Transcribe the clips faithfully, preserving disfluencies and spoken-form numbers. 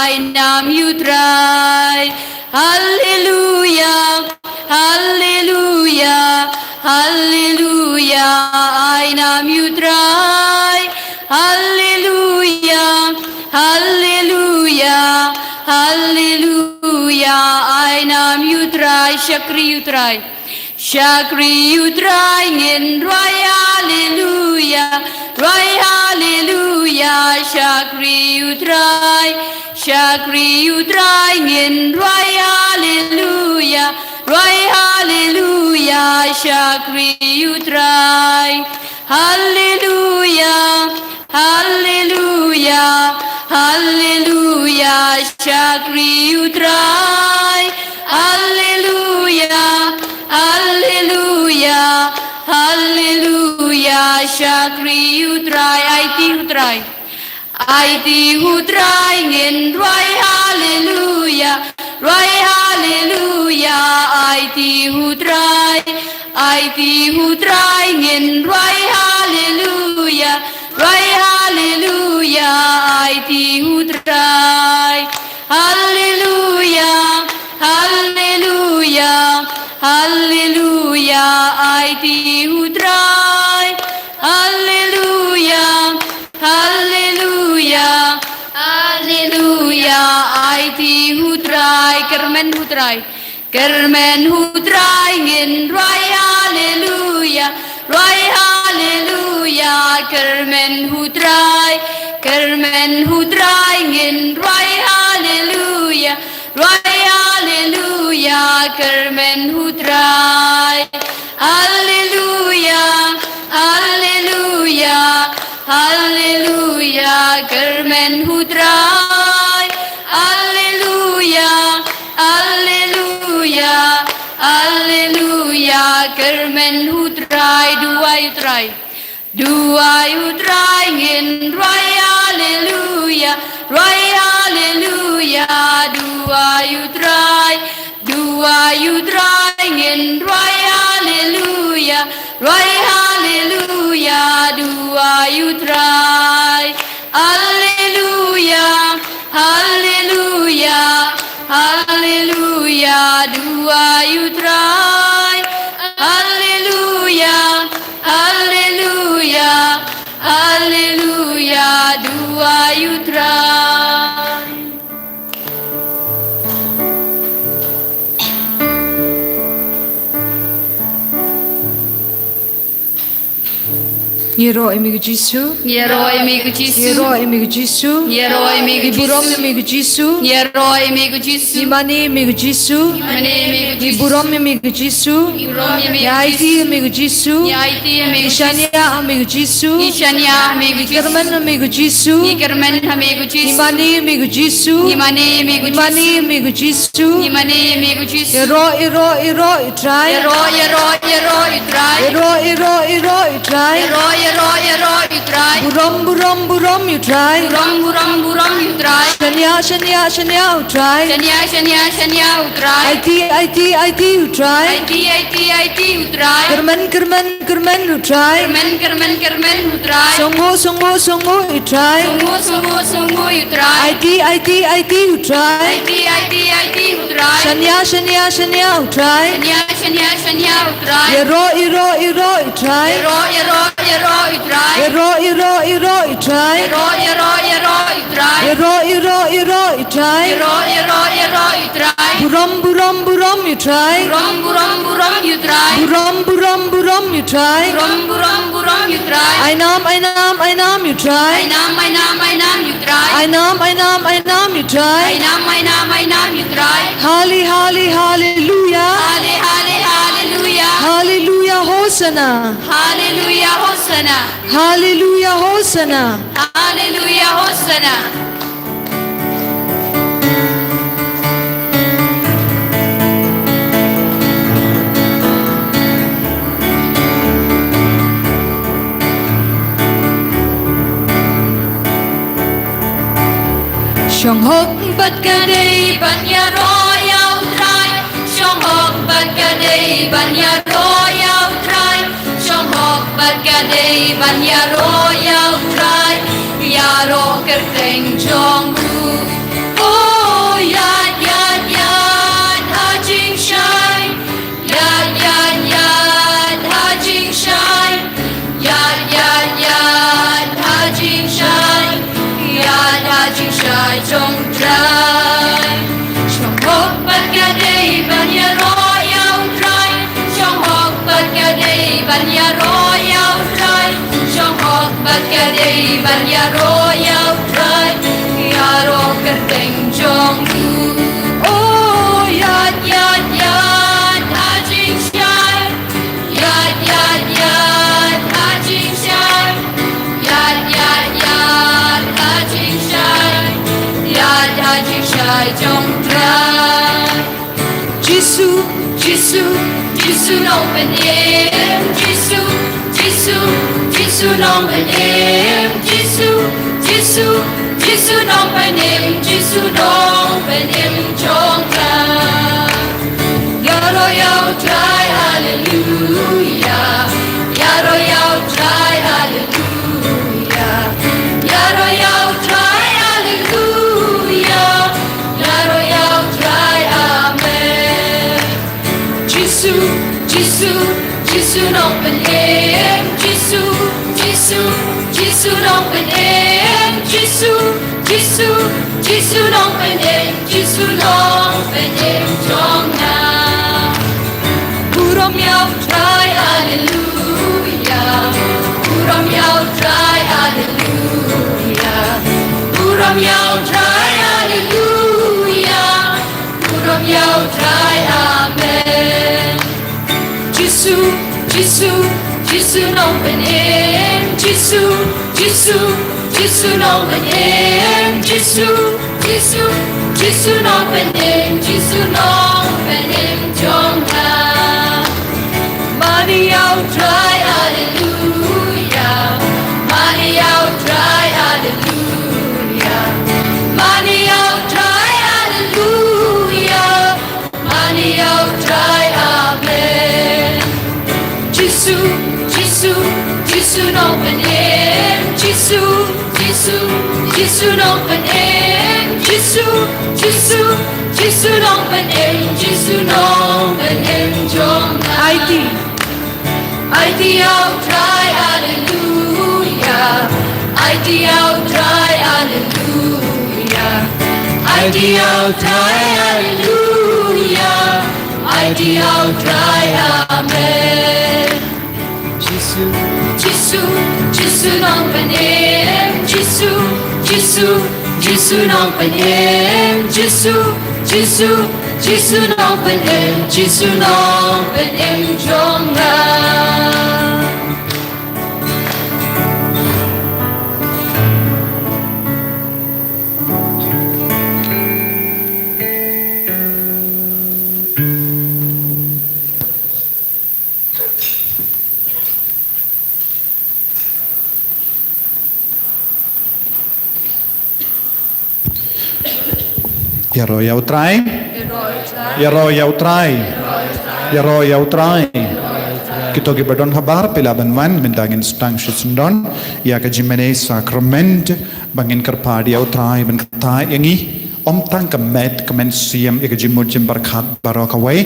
ai nam ïa u Trai. Haleluia, haleluia, haleluia, ai nam ïa u Trai. Haleluia, haleluia, haleluia, ai nam ïa u Trai. Shakri ïa u Trai. Shakri ïa u Trai ngin rwai haleluia, rwai haleluia, shakri ïa u Trai. Shakri ïa u Trai ngin rwai haleluia, rwai haleluia, shakri ïa u Trai. Haleluia, haleluia, haleluia, shakri ïa u Trai. Haleluia, haleluia, haleluia, shakri ïa u Trai. Aiti ïa u Trai. Aiti ïa u Trai ngin rwai haleluia, rwai haleluia, aiti ïa u Trai. Aiti ïa u Trai ngin rwai haleluia, rwai haleluia, aiti ïa u Trai. Haleluia, haleluia, haleluia, aiti ïa u Trai. Haleluia, haleluia, haleluia, aiti ïa u Trai. Kyrmen ïa u Trai. Kyrmen ïa u Trai ngin rwai haleluia, rwai haleluia, kyrmen ïa u Trai. Kyrmen ïa u Trai ngin rwai haleluia, rwai haleluia, kyrmen ïa u Trai. Haleluia, haleluia, haleluia, kyrmen ïa u Trai. Haleluia, haleluia, haleluia, kyrmen ïa u Trai. Duwai ïa u Trai. Duwai ïa u Trai ngin rwai haleluia, rwai haleluia, duwai ïa u Trai. Duwai ïa u Trai ngin rwai haleluia, rwai haleluia, duwai ïa u Trai. Haleluia, haleluia, haleluia, duwai ïa u Trai. Haleluia, haleluia, haleluia, duwai ïa u Trai. Ngi ïaroh ïa me ko Jisu. Ngi ïaroh ïa me ko Jisu. Ngi ïaroh ïa me ko Jisu. Ngi ïaroh ïa me ko Jisu. Ngi burom ïa me ko Jisu. Ngi ïaroh ïa me ko Jisu. Ngi mane ïa me ko Jisu. Ngi mane ïa me ko Jisu. Ngi burom ïa me ko Jisu. Ngi burom ïa me ko Jisu. Ngi aiti ïa me ko Jisu. Ngi aiti ïa me ko Jisu. Ngi shaniah ïa me ko Jisu. Ngi shaniah ïa me ko Jisu. Ngi kyrmen ïa me ko Jisu. Ngi kyrmen ïa me ko Jisu. Ngi mane ïa me ko Jisu. Ngi mane ïa me ko Jisu. Ngi mane ïa me ko Jisu. Ngi mane ïa me ko Jisu. Ïaroh, ïaroh, ïaroh ïa u Trai. Ïaroh, ïaroh, ïaroh ïa u Trai. Ïaroh, ïaroh, ïaroh ïa u Trai. Ïaroh, ïaroh, ïaroh ïa u Trai. Burom, burom, burom ïa u Trai. Burom, burom, burom ïa u Trai. Shaniah, shaniah, shaniah ïa u Trai. Shaniah, shaniah, shaniah ïa u Trai. Aiti, aiti, aiti ïa u Trai. Aiti, aiti, aiti ïa u Trai. Kyrmen, kyrmen, kyrmen ïa u Trai. Kyrmen, kyrmen, kyrmen ïa u Trai. Sngewbha, sngewbha, sngewbha ïa u Trai. Sngewbha, sngewbha, sngewbha ïa u Trai. Aiti, aiti, aiti ïa u Trai. Aiti, aiti, aiti ïa u Trai. Shaniah, shaniah, shaniah ïa u Trai. Shaniah, shaniah, shaniah ïa u Trai. Ïaroh, ïaroh, ïaroh ïa u Trai. Ïaroh, ïaroh, ïaroh ïa u Trai. Ïaroh, ïaroh, ïaroh ïa u Trai. Ïaroh, ïaroh, ïaroh ïa u Trai. Ïaroh, ïaroh, ïaroh ïa u Trai. Ïaroh, ïaroh, ïaroh ïa u Trai. Burom, burom, burom ïa u Trai. Burom, burom, burom ïa u Trai. Burom, burom, burom ïa u Trai. Burom, burom, burom ïa u Trai. Ainam, ainam, ainam ïa u Trai. Ainam, ainam, ainam ïa u Trai. Ainam, ainam, ainam ïa u Trai. Ainam, ainam, ainam ïa u Trai. Hali, hali, haleluia. Hali, hali, haleluia. Haleluia, hosana. Haleluia, hosana. Haleluia, hosana. Haleluia, hosana. Shong hok bad ka dei ban ïaroh ïa u Trai. Shong hok bad ka dei ban ïaroh ïa u Trai. Shong hok bad ka dei ban ïaroh ïa u Trai. Ïaroh kyrteng jong u. ïaid ha jingshai jong U Trai. Shong hok bad ka dei ban ïaroh ïa U Trai. Shong hok bad ka dei ban ïaroh ïa U Trai. Shong hok bad ka dei ban ïaroh ïa U Trai. Ïaroh kyrteng jong U. Oh, ïaid, ïaid, ïaid ha jingshai. Ïaid, ïaid, ïaid ha jingshai. Ïaid, ïaid, ïaid ha jingshai. Ïaid ha jingshai jong U Trai. Jisu, Jisu, Jisu nongpynim. Jisu, Jisu, Jisu nongpynim. Jisu, Jisu, Jisu nongpynim. Jisu nongpynim jong nga. Ïaroh ïa U Trai, haleluya. Ïaroh ïa U Trai, haleluya. Ïaroh ïa U Trai, haleluya. Ïaroh ïa U Trai, amen. Jisu, Jisu, Jisu nongpynim. Jisu, Jisu, Jisu nongpynim. Jisu, Jisu, Jisu nongpynim. Jisu nongpynim jong nga. Burom ïa U Trai, haleluya. Burom ïa U Trai, haleluya. Burom ïa U Trai, haleluya. Burom ïa U Trai, amen. Jisu, Jisu, Jisu nongpynim. Jisu, Jisu, Jisu nongpynim. Jisu, Jisu, Jisu nongpynim. Jisu nongpynim jong nga. Mane ïa U Trai, haleluya. Mane ïa U Trai, haleluya. Mane ïa U Trai, haleluya. Mane ïa U Trai, amen. Jisu, Jisu, Jisu nongpynim. Jisu, Jisu, Jisu nongpynim. Jisu, Jisu, Jisu nongpynim. Jisu nongpynim jong nga. Aiti. Aiti ïa U Trai, haleluya. Aiti ïa U Trai, haleluya. Aiti ïa U Trai, haleluya. Aiti ïa U Trai, amen. Jisu, Jisu, Jisu nongpynim. Jisu, Jisu, Jisu nongpynim. Jisu, Jisu, Jisu nongpynim. Jisu nongpynim jong nga. Ïaroh ïa U Trai. Ïaroh ïa U Trai. Ïaroh ïa U Trai. Kito kiba don habar, phi lah ban wan, mynta ngin sdang shisyndon ïa ka jingmane sakrament, ba ngin kyrpad ïa U Trai ban kyrteng ïa ngi. Ym tang ka met, ka mynsiem, ïa ka jingmut jingpyrkhat baroh kawei.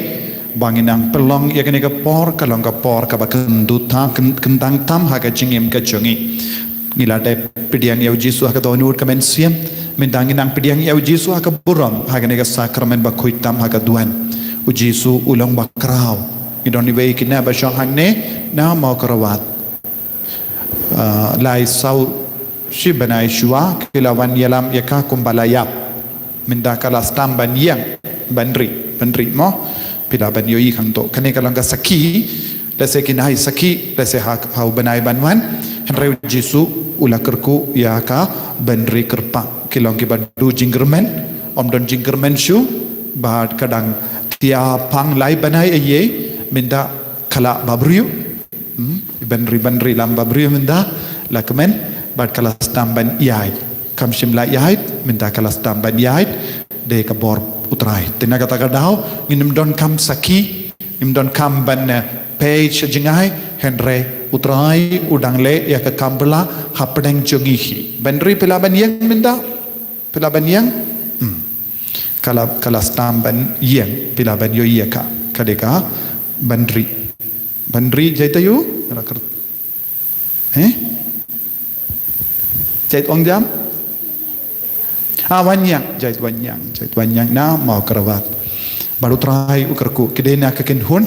Ba ngin nang pynlong ïa kane ka por, ka long ka por kaba kyntang tam, kyn-, kyntang tam ha ka jingim ka jong ngi. Ngi la dep pdiang ïa U Jisu ha ka dohnud ka mynsiem. Mynta ngin nang pdiang ïa U Jisu ha ka burom, ha kane ka sakrament ba khuid tam ha ka duwan. U Jisu u long ba khraw. Ngi don iwei i khynnah ba shong hangne na Mawkyrwat. Ah, lai saw shi bnai shuwa ki la wan ïalam ïa ka kumba la ïap. Mynta ka la sdang ban ïeng, ban ri, ban ri mo. Phi lah ban ïohi khang to. Kane ka long ka sakhi, lehse ki nai sakhi, lehse ha, ha u bnai ban wan. Hynrei U Jisu u la kyrkhu ïa ka ban ri kyrpang. Ki long kiba duh jingkyrmen, ym don jingkyrmen shuh, bad ka dang thiah pang lai bnai eiei, mynta ka lah ba briew. Hmm, ban ri, ban ri lam ba briew mynta la kmen, bad ka la sdang ban ïaid. Kam shym la ïaid, mynta ka la sdang ban ïaid, dei ka bor U Trai. Te na kata ka daw, ngim donkam sakhi, ngim donkam ban, eh, peit sha jngai, hynrei U Trai u dang leh ïa ka kam bylla hapdeng jong ngi hi. Ban ri phi lah ban ïeng mynta. Phi lah ban ïeng? Hmm. Ka la, ka la sdang ban ïeng, phi lah ban ïohi ïa ka. Ka dei ka ban ri. Ban ri jait aïu? Ka la kyr-, eh? Jait ong jam? Ah, wan ïeng, jait wan ïeng, jait wan ïeng na Mawkyrwat. Bad u Trai u kyrkhu, ki dei na ka kynhun,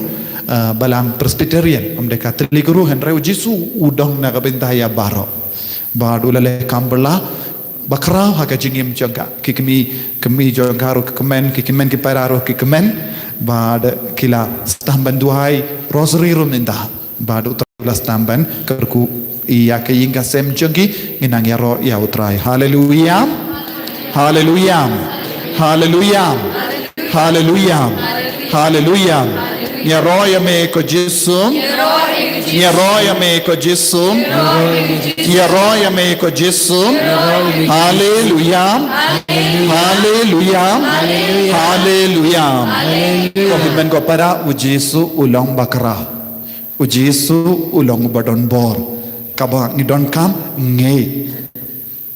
ah, balang Presbyterian, ym dei ka tylli ka ruh, hynrei u Jisu u don na ka bynta ïa baroh. Bad u la leh kam bylla bakhraw ha ka jingim jong ka. Ki kmie, kmie jong ka ruh ki kmen, ki kmen ki para ruh ki kmen. Bad ki la sdang ban duwai rosary ruh mynta. Bad u Trai u la sdang ban kyrkhu ïa ka ïing ka sem jong ki, ngin nang ïaroh ïa u Trai. Haleluia. Haleluia. Haleluia. Haleluia. Haleluia. Ngi ïaroh ïa me ko Jisu. Ngi ïaroh ïa me ko Jisu. Ngi ïaroh ïa me ko Jisu. Haleluia. Haleluia. Haleluia. Ko hynmen ko para, u Jisu u long bakhraw. U Jisu u long uba don bor. Kaba ngi donkam, ngeit.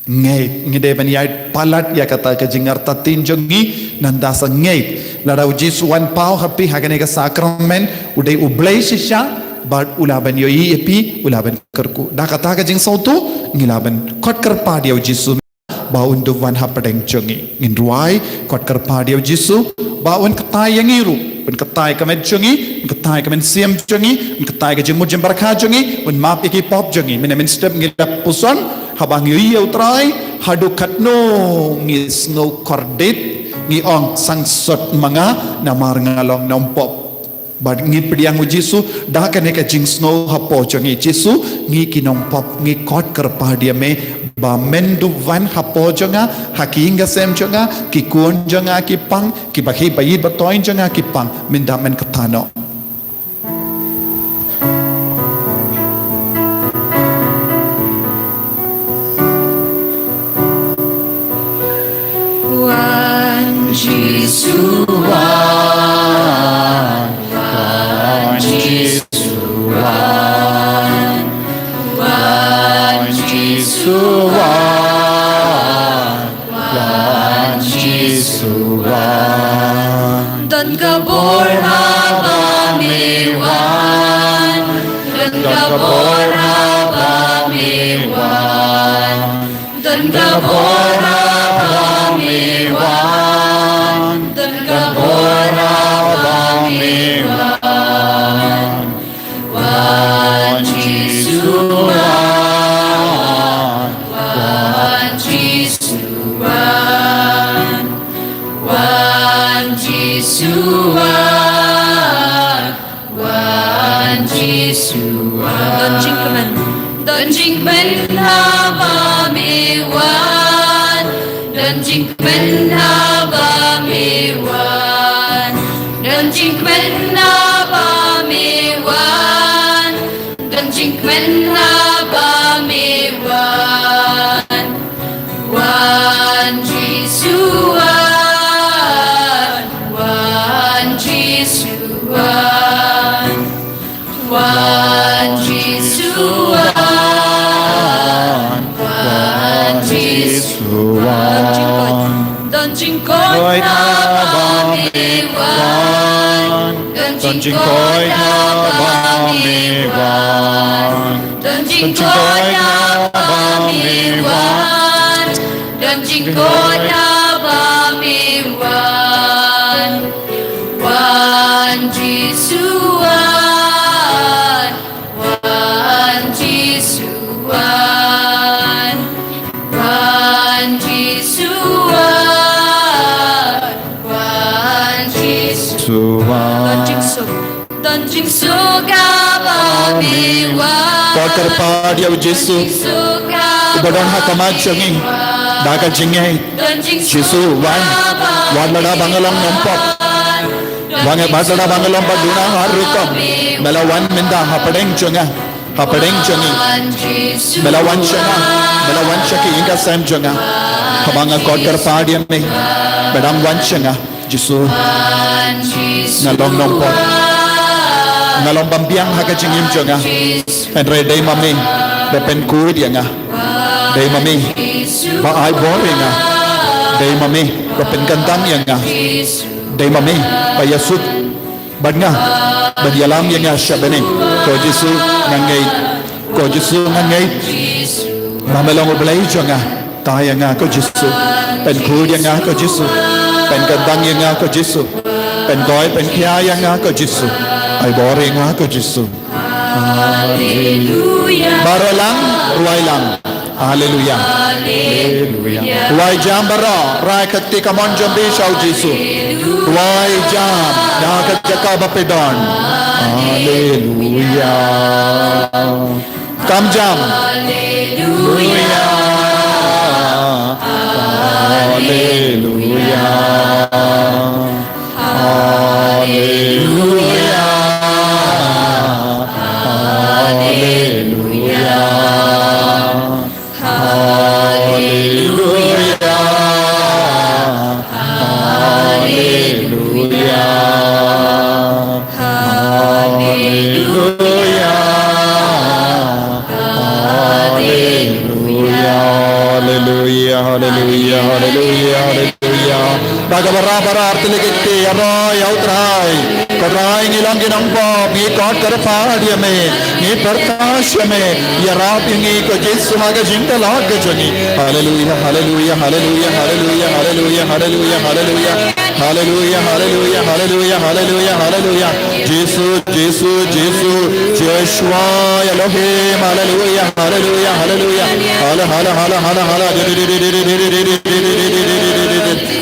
Ngeit, ngi dei ban ïaid palat ïa kata ka jingartatien jong ngi, nangta sa ngeit. Lada u Jisu wan paw ha phi ha kane ka sakramen, u dei U Blei shisha, bad u lah ban ïohi ïa phi, u lah ban kyrkhu. Da kata ka jingsngewthuh, ngi lah ban khot kyrpad ïa u Jisu ba un dup wan hapdeng jong ngi. Ngin duwai, khot kyrpad ïa u Jisu ba un ktai ïa ngi ruh, un ktai ka met jong ngi, un ktai ka mynsiem jong ngi, un ktai ka jingmut jingpyrkhat jong ngi, un map ïa ki pop jong ngi. Mynne mynstep ngi la puson, haba ngi ïohi ïa u Trai, haduh katno ngi sngew kordit, ngi ong, sangsot ma nga, namar nga long nongpop. Bad ngi pdiang u Jisu, da kane ka jingsngew hapoh jong ngi, Jisu, ngi ki nongpop, ngi khot kyrpad ïa me ba men dup wan hapoh jong nga, ha ki ïing ka sem jong nga, ki khun jong nga ki pang, kiba khih ba ïeit ba thoiñ jong nga ki pang, mynta men kta noh. Wan Jisu wan, wan Jisu wan, wan Jisu wan, wan Jisu wan. Don ka bor haba me wan, don ka bor haba me wan. Don ka bor haba me wan, don ka bor haba me wan. Wan Jisu wan, wan Jisu wan, wan Jisu wan. Wan Jisu wan. Don jingkmen. Don jingkmen haba me wan. Don jingkmen haba me wan. Don jingkmen haba me wan. Don jingkmen haba me wan. Wan Jisu wan, wan Jisu wan, wan Jisu wan, wan Jisu wan. Don jingkoit haba me wan. Don jingkoit haba me wan. Don jingkoit haba me wan. Don jingkoit haba me wan. Wan Jisu wan. Wan Jisu wan. Wan Jisu wan. Wan Jisu wan. Don jingsuk. Don jingsuk haba me wan. Khot kyrpad ïa u Jisu. Don jingsuk haba me wan. Uba don ha khmat jong ngi. Da ka jingngeit. Don jingsuk Jisu wan. Haba me wan. Wat lada ba nga long nongpop. Don jingsuk haba me wan. Wat lada ba nga long ba duna ha rukom. Me la wan mynta hapdeng jong nga. Hapdeng jong ngi. Wan Jisu wan. Me la wan sha nga. Me la wan sha ki ïing ka sem jong nga. Haba nga khot kyrpad ïa me. Me dang wan sha nga. Jisu, nga long nongpop. Nga long bym biang ha ka jingim jong nga. Hynrei dei ma me ba pynkhuid ïa nga. Dei ma me ba ai bor ïa nga. Dei ma me ba pynkhamtam ïa nga. Dei ma me ba ïasuk bad nga, ban ïalam ïa nga sha bneng. Ko Jisu nga ngeit. Ko Jisu nga ngeit ba me long U Blei jong nga. Pynkylla ïa nga ko Jisu. Pynkhuid ïa nga ko Jisu. Pynkyrpang ïa nga ko Jisu. Pynkhuid pynkylla ïa nga ko Jisu. Ai bor ïa nga ko Jisu. Haleluya. Baroh lang, rwai lang. Haleluya. Haleluya. Rwai jam baroh, rai kti kamon jam bishar Jisu. Rwai jam, ïa ka jaka ba phi don. Haleluya. Kam jam. Haleluya. Haleluya. Haleluya. Haleluya. Haleluya. Haleluya. Haleluya. Haleluya. Haleluya. Haleluya. Haleluya. Haleluya. Ba ka baroh baroh artylli ki kti ïaroh ïa U Trai. Ko Trai ngi long ki nongpop, ngi khot kyrpad ïa me, ngi pyrkhat ïa me. Ïarap ïa ngi ko Jisu ha ka jingtlot ka jong ngi. Haleluya, haleluya, haleluya, haleluya, haleluya, haleluya, haleluya. Haleluya, haleluya, haleluya, haleluya, haleluya. Jisu, Jisu, Jisu, Yeshua, Elohim, haleluya, haleluya, haleluya. Hala, hala, hala, hala, hala.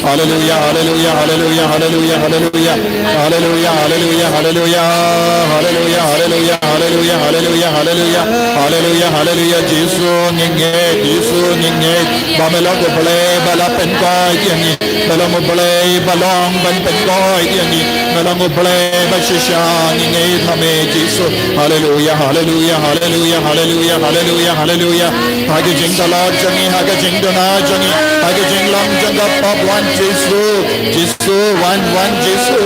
Haleluya, haleluya, haleluya, haleluya, haleluya. Haleluya, haleluya, haleluya, haleluya. Haleluya, haleluya, haleluya, haleluya, haleluya. Haleluya, haleluya, Jisu ngi ngeit, Jisu ngi ngeit. Ba me long U Blei ba la pynkhuid ïa ngi. Me long U Blei ba long ban pynkhuid ïa ngi. Me long U Blei ba shisha, ngi ngeit ha me Jisu. Haleluya, haleluya, haleluya, haleluya, haleluya, haleluya. Ha ka jingtlot jong ngi, ha ka jingduna jong ngi, ha ka jinglong jong ka pop, wan Jisu, Jisu, wan, wan Jisu.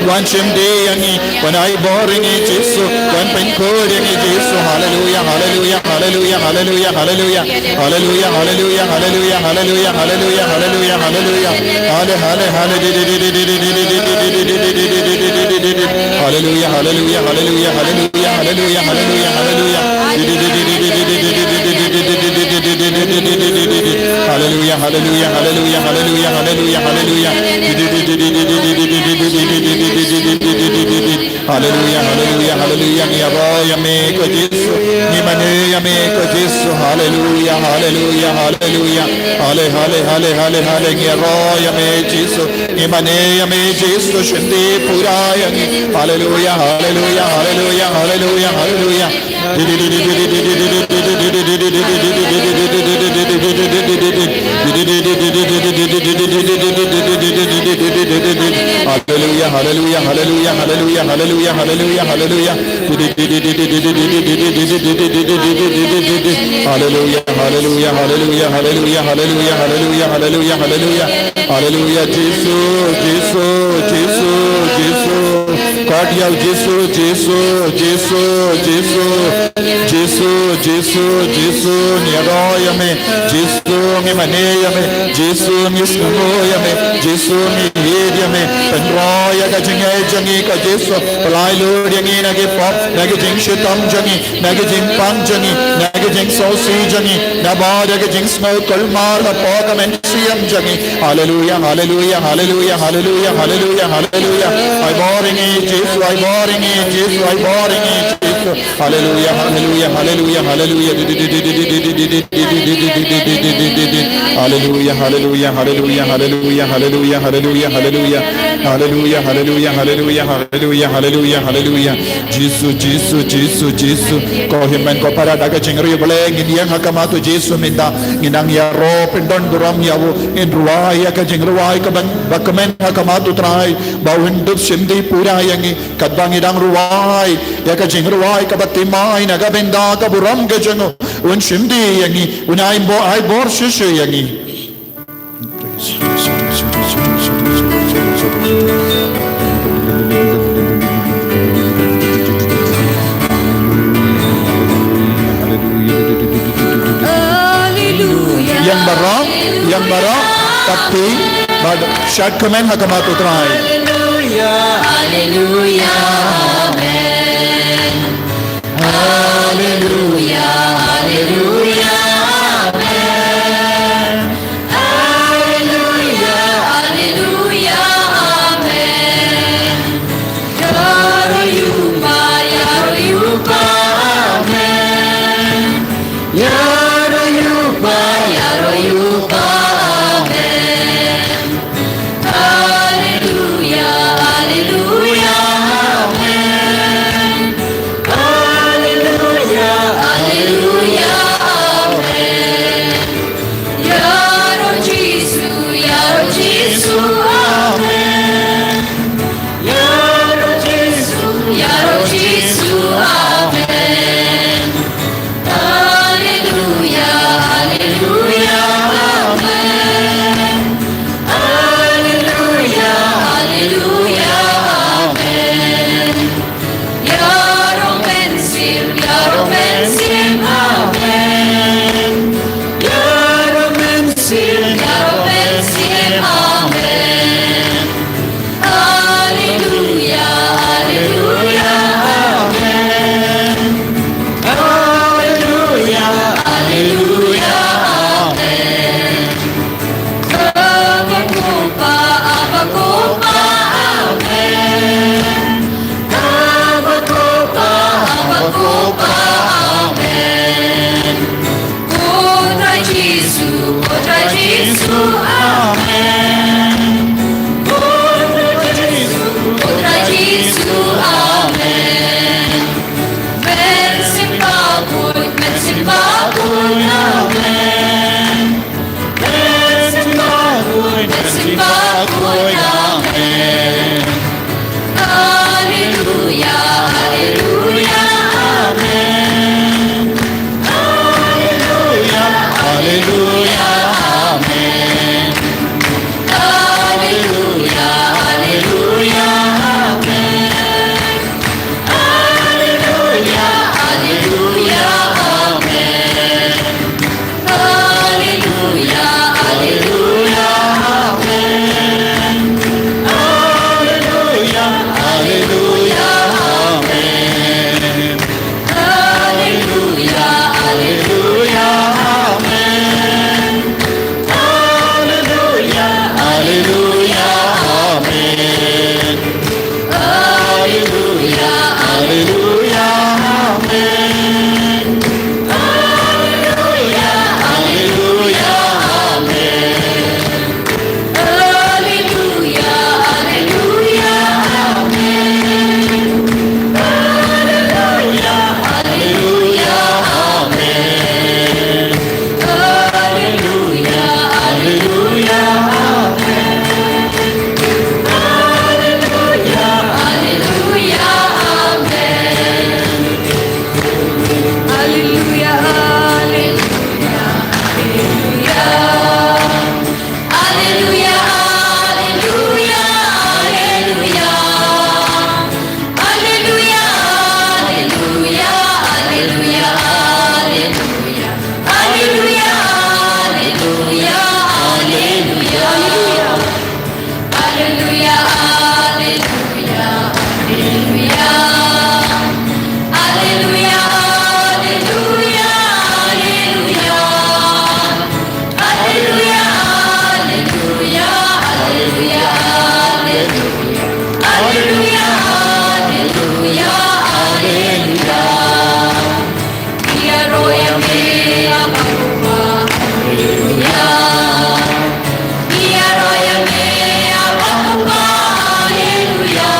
Wan shim die ïa ngi, wan ai bor ïa ngi Jisu, wan pynkhuid ïa ngi Jisu. Haleluya, haleluya, haleluya, haleluya, haleluya. Haleluya, haleluya, haleluya, haleluya, haleluya, haleluya, haleluya. Hale, hale, hale, di, di, di. Haleluya, haleluya, haleluya, haleluya, haleluya, haleluya, haleluya. Di, di, di, di. Haleluya, haleluya, haleluya, haleluya, haleluya, haleluya. Di, di, di, di. Haleluya, haleluya, haleluya, haleluya. Ngi ïaroh ïa me ko Jisu. Ngi mane ïa me ko Jisu. Haleluya, haleluya, haleluya. Hale, hale, hale, hale, hale. Ngi ïaroh ïa me Jisu. Ngi mane ïa me Jisu. Shim die pura ïa ngi. Haleluya, haleluya, haleluya, haleluya, haleluya. Haleluya, haleluya, haleluya, haleluya, haleluya, haleluya, haleluya. Haleluya, haleluya, haleluya, haleluya, haleluya, haleluya, haleluya, haleluya, haleluya, haleluya, haleluya. Haleluya, Jisu, Jisu, Jisu, Jisu. Khot ïa u Jisu, Jisu, Jisu, Jisu. Jisu, Jisu, Jisu, ngi ïaroh ïa me. Jisu, ngi mane ïa me. Jisu, ngi sngewnguh ïa me. Jisu, ngi ïeit ïa me. Pynroi ïa ka jingngeit jong ngi ko Jisu. Pynlait lut ïa ngi na ki pop, na ki jingshitom jong ngi, na ki jingpang jong ngi, na ki jingsngewsih jong ngi, na bad ïa ki jingsngew kulmar hapoh ka mynsiem jong ngi. Haleluya, haleluya, haleluya, haleluya, haleluya, haleluya. Ai bor ïa ngi Jisu, ai bor ïa ngi Jisu, ai bor ïa ngi Jisu. Haleluya, haleluya, haleluya, haleluya. Haleluya, haleluya, haleluya, haleluya, haleluya, haleluya, haleluya. Haleluya, haleluya, haleluya, haleluya, haleluya, haleluya, haleluya. Jisu, Jisu, Jisu, Jisu. Ko hynmen ko para da ka jingriewblei ngin ïeng ha khmat u Jisu mynta. Ngin nang ïaroh pyndon burom ïa u. Ngin rwai ïa ka jingrwai kaba, ba kmen ha khmat u Trai. Ba un dup shim die pura ïa ngi. Katba ngi dang rwai ïa ka jingrwai kaba thymmai na ka bynta ka burom ka jong u. Un shim die ïa ngi. Un ai bo-, ai bor shisha ïa ngi. Haleluya. Ïeng baroh, ïeng baroh, tapi bad shad kmen ha khmat u Trai. Haleluya. Amen. Haleluya, haleluya, amen. Simba khuid ha me. Alleluia, alleluia, amen. Alleluia, alleluia, amen. Alleluia, alleluia, amen. Alleluia, alleluia, amen. Alleluia, alleluia, amen. Alleluia, alleluia, amen. Alleluia, alleluia, amen. Alleluia, alleluia, amen. Alleluia, alleluia, amen. Alleluia, alleluia, amen. Alleluia, alleluia, amen. Alleluia, alleluia, amen. Alleluia, alleluia, amen. Alleluia, alleluia, amen. Alleluia, alleluia, alleluia. Alleluia, alleluia, alleluia. Alleluia, alleluia, alleluia, alleluia. Alleluia, alleluia, alleluia. Alleluia, alleluia, alleluia. Alleluia, alleluia, alleluia. Alleluia, alleluia, alleluia, alleluia. Alleluia, alleluia, alleluia. Ïaroh ïa me, Aba Kpa, alleluia. Ïaroh ïa me, Aba Kpa, alleluia.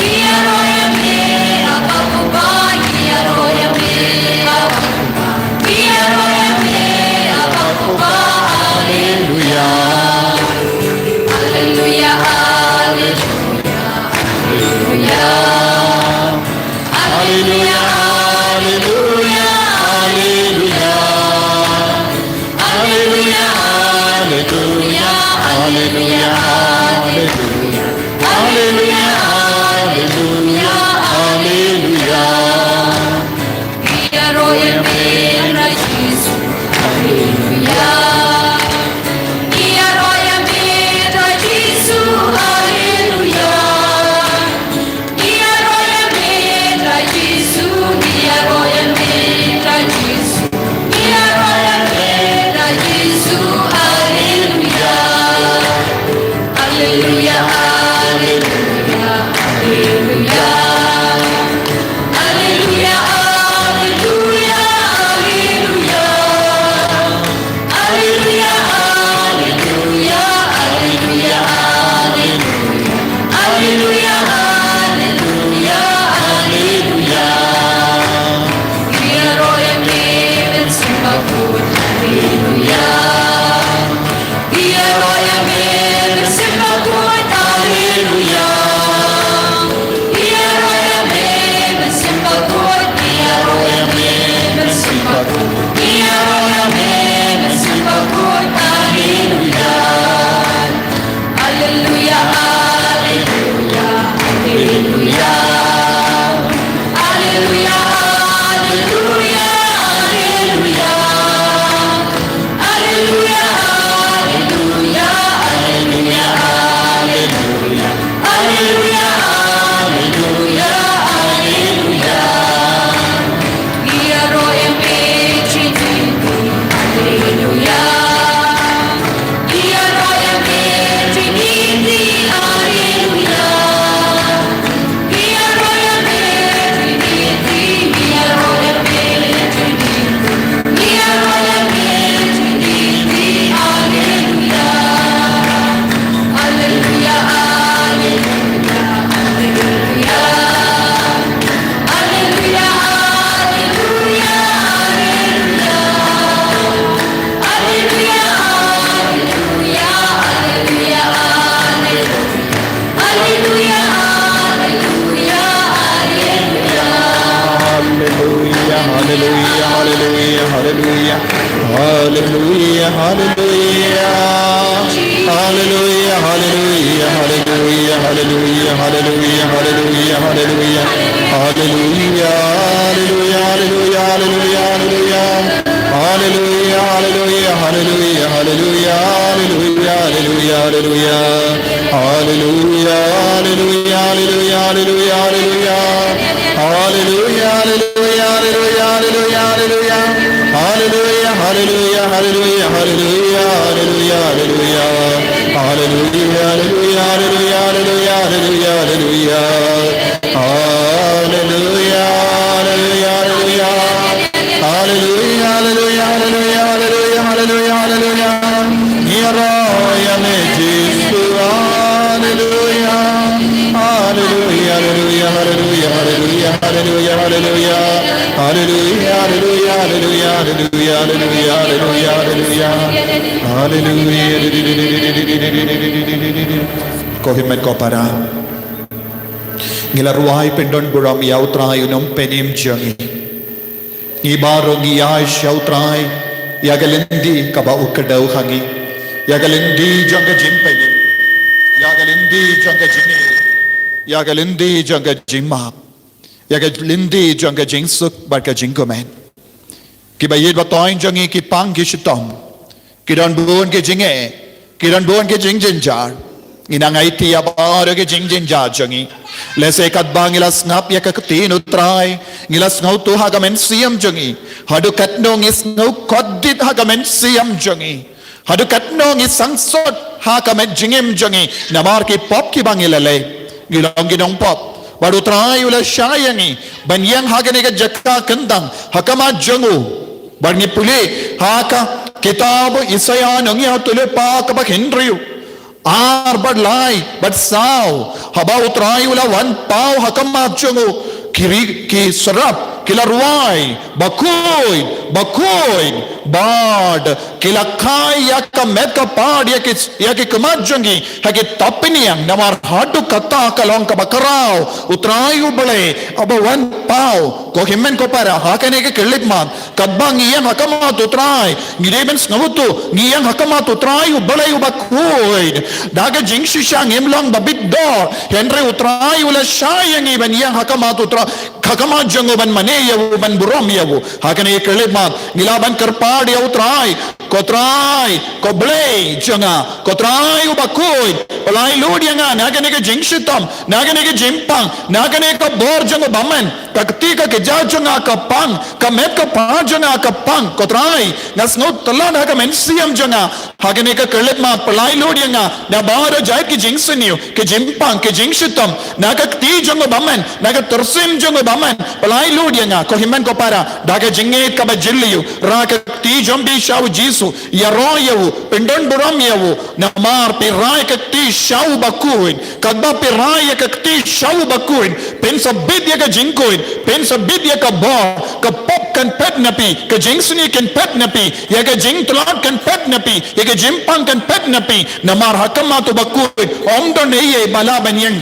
Ïaroh ïa me, Aba Kpa, ïaroh ïa me, Aba Kpa. Ïaroh ïa me, Aba Kpa, alleluia. Alleluia, alleluia, alleluia. Alleluia, alleluia, alleluia. Alleluia, alleluia, alleluia, alleluia. Alleluia, alleluia, alleluia. Ïaroh ïa me, Trai Jisu, alleluia. Ïaroh ïa me, Trai Jisu, alleluia. Ïaroh ïa me, Trai Jisu, ïaroh ïa me, Trai Jisu, ïaroh ïa me, Trai Jisu, alleluia. Alleluia, alleluia, alleluia. Alleluia, alleluia, alleluia. Alleluia, alleluia, alleluia, alleluia. Alleluia, alleluia, alleluia. Ïaroh ïa me, Mynsiem Bakhuid, alleluia. Ïaroh ïa me, Mynsiem Bakhuid, Hallelujah, hallelujah, hallelujah, hallelujah. Hallelujah, hallelujah, hallelujah, hallelujah, hallelujah. Hallelujah, hallelujah, hallelujah, hallelujah, hallelujah, hallelujah. Hallelujah, hallelujah, hallelujah, hallelujah, hallelujah. Hallelujah, hallelujah, hallelujah, hallelujah, hallelujah. Hallelujah, hallelujah, hallelujah, hallelujah, hallelujah. Hallelujah, hallelujah, hallelujah, hallelujah, hallelujah, hallelujah, hallelujah, hallelujah, hallelujah. Hallelujah, hallelujah, hallelujah. Hallelujah, hallelujah, hallelujah, hallelujah, hallelujah, hallelujah. Ngi ïaroh ïa me Jisu, hallelujah. Hallelujah, hallelujah, hallelujah, hallelujah, hallelujah, hallelujah. Hallelujah, hallelujah, hallelujah, hallelujah, hallelujah, hallelujah, hallelujah. Hallelujah. Ko hynmen ko para. Ngi la rwai pyndon burom ïa U Trai u nongpynim jong ngi. Ngi baroh ngi ïaishah ïa U Trai ïa ka lynti kaba u kdew ha ngi, ïa ka lynti jong ka jingpynim, ïa ka lynti jong ka jingïeit, ïa ka lynti jong ka jingmap, ïa ka lynti jong ka jingsuk bad ka jingkmen. Kiba ïeit ba thoiñ jong ngi ki pang ki shitom. Ki don bun ki jingeh, ki don bun ki jingjynjar. Ngi nang aiti ïa baroh ki jingjynjar jong ngi. Lehse katba ngi la sngap ïa ka ktien U Trai, ngi la sngewthuh ha ka mynsiem jong ngi. Haduh katno ngi sngew kordit ha ka mynsiem jong ngi. Haduh katno ngi sangsot ha ka met jingim jong ngi namar ki pop kiba ngi la leh. Ngi long ki nongpop. Bad U Trai u la shah ïa ngi ban ïeng ha kane ka jaka kyntang ha khmat jong u. Bad ngi pule ha ka kitab Isaïah, nongïathuhlypa kaba hynriew, ar bad lai bad saw, haba U Trai u la wan paw ha khmat jong u, ki ri, ki syrap ki la rwai, bakhuid, bakhuid, bad ki la khai ïa ka met ka phad ïa ki, ïa ki khmat jong ki ha ki thapniang, namar haduh katta ka long kaba khraw U Trai U Blei uba wan paw. Ko hynmen ko para, ha kane ka khyllipmat, katba ngi ïeng ha khmat U Trai, ngi dei ban sngewthuh ngi ïeng ha khmat U Trai U Blei uba khuid. Da ka jingshisha ngim long ba bit dor, hynrei U Trai u la shah ïa ngi ban ïeng ha khmat U Trai, ha khmat jong u ban mane ïa u, ban burom ïa u. Ha kane ka khyllipmat ngi lah ban kyrpad ïa U Trai. Ko Trai, ko Blei jong nga, ko Trai uba khuid, pyllait lut ïa nga na kane ka jingshitom, na kane ka jingpang, na kane ka bor jong u bymman, ka kti ka kjat jong nga ka pang, ka met ka phad jong nga ka pang. Ko Trai, nga sngew tlot ha ka mynsiem jong nga. Ha kane ka khyllipmat pyllait lut ïa nga na baroh jait ki jingsniew, ki jingpang, ki jingshitom, na ka kti jong u bymman, na ka tyrsim jong u bymman. Pyllait lut ïa nga, ko hynmen ko para, da ka jingngeit kaba jylliew, rah ka kti jong phi sha U Jisu, ïaroh ïa u, pyndon burom ïa u, namar phi rah ka kti sha uba khuid. Katba phi rah ïa ka kti sha uba khuid, phin sa bit ïa ka jingkhuid, phin sa bit ïa ka bor, ka pop kan phet na phi, ka jingsniew kan phet na phi, ïa ka jingtlot kan phet na phi, ïa ka jingpang kan phet na phi, namar ha khmat uba khuid ym don ei ei ba lah ban ïeng.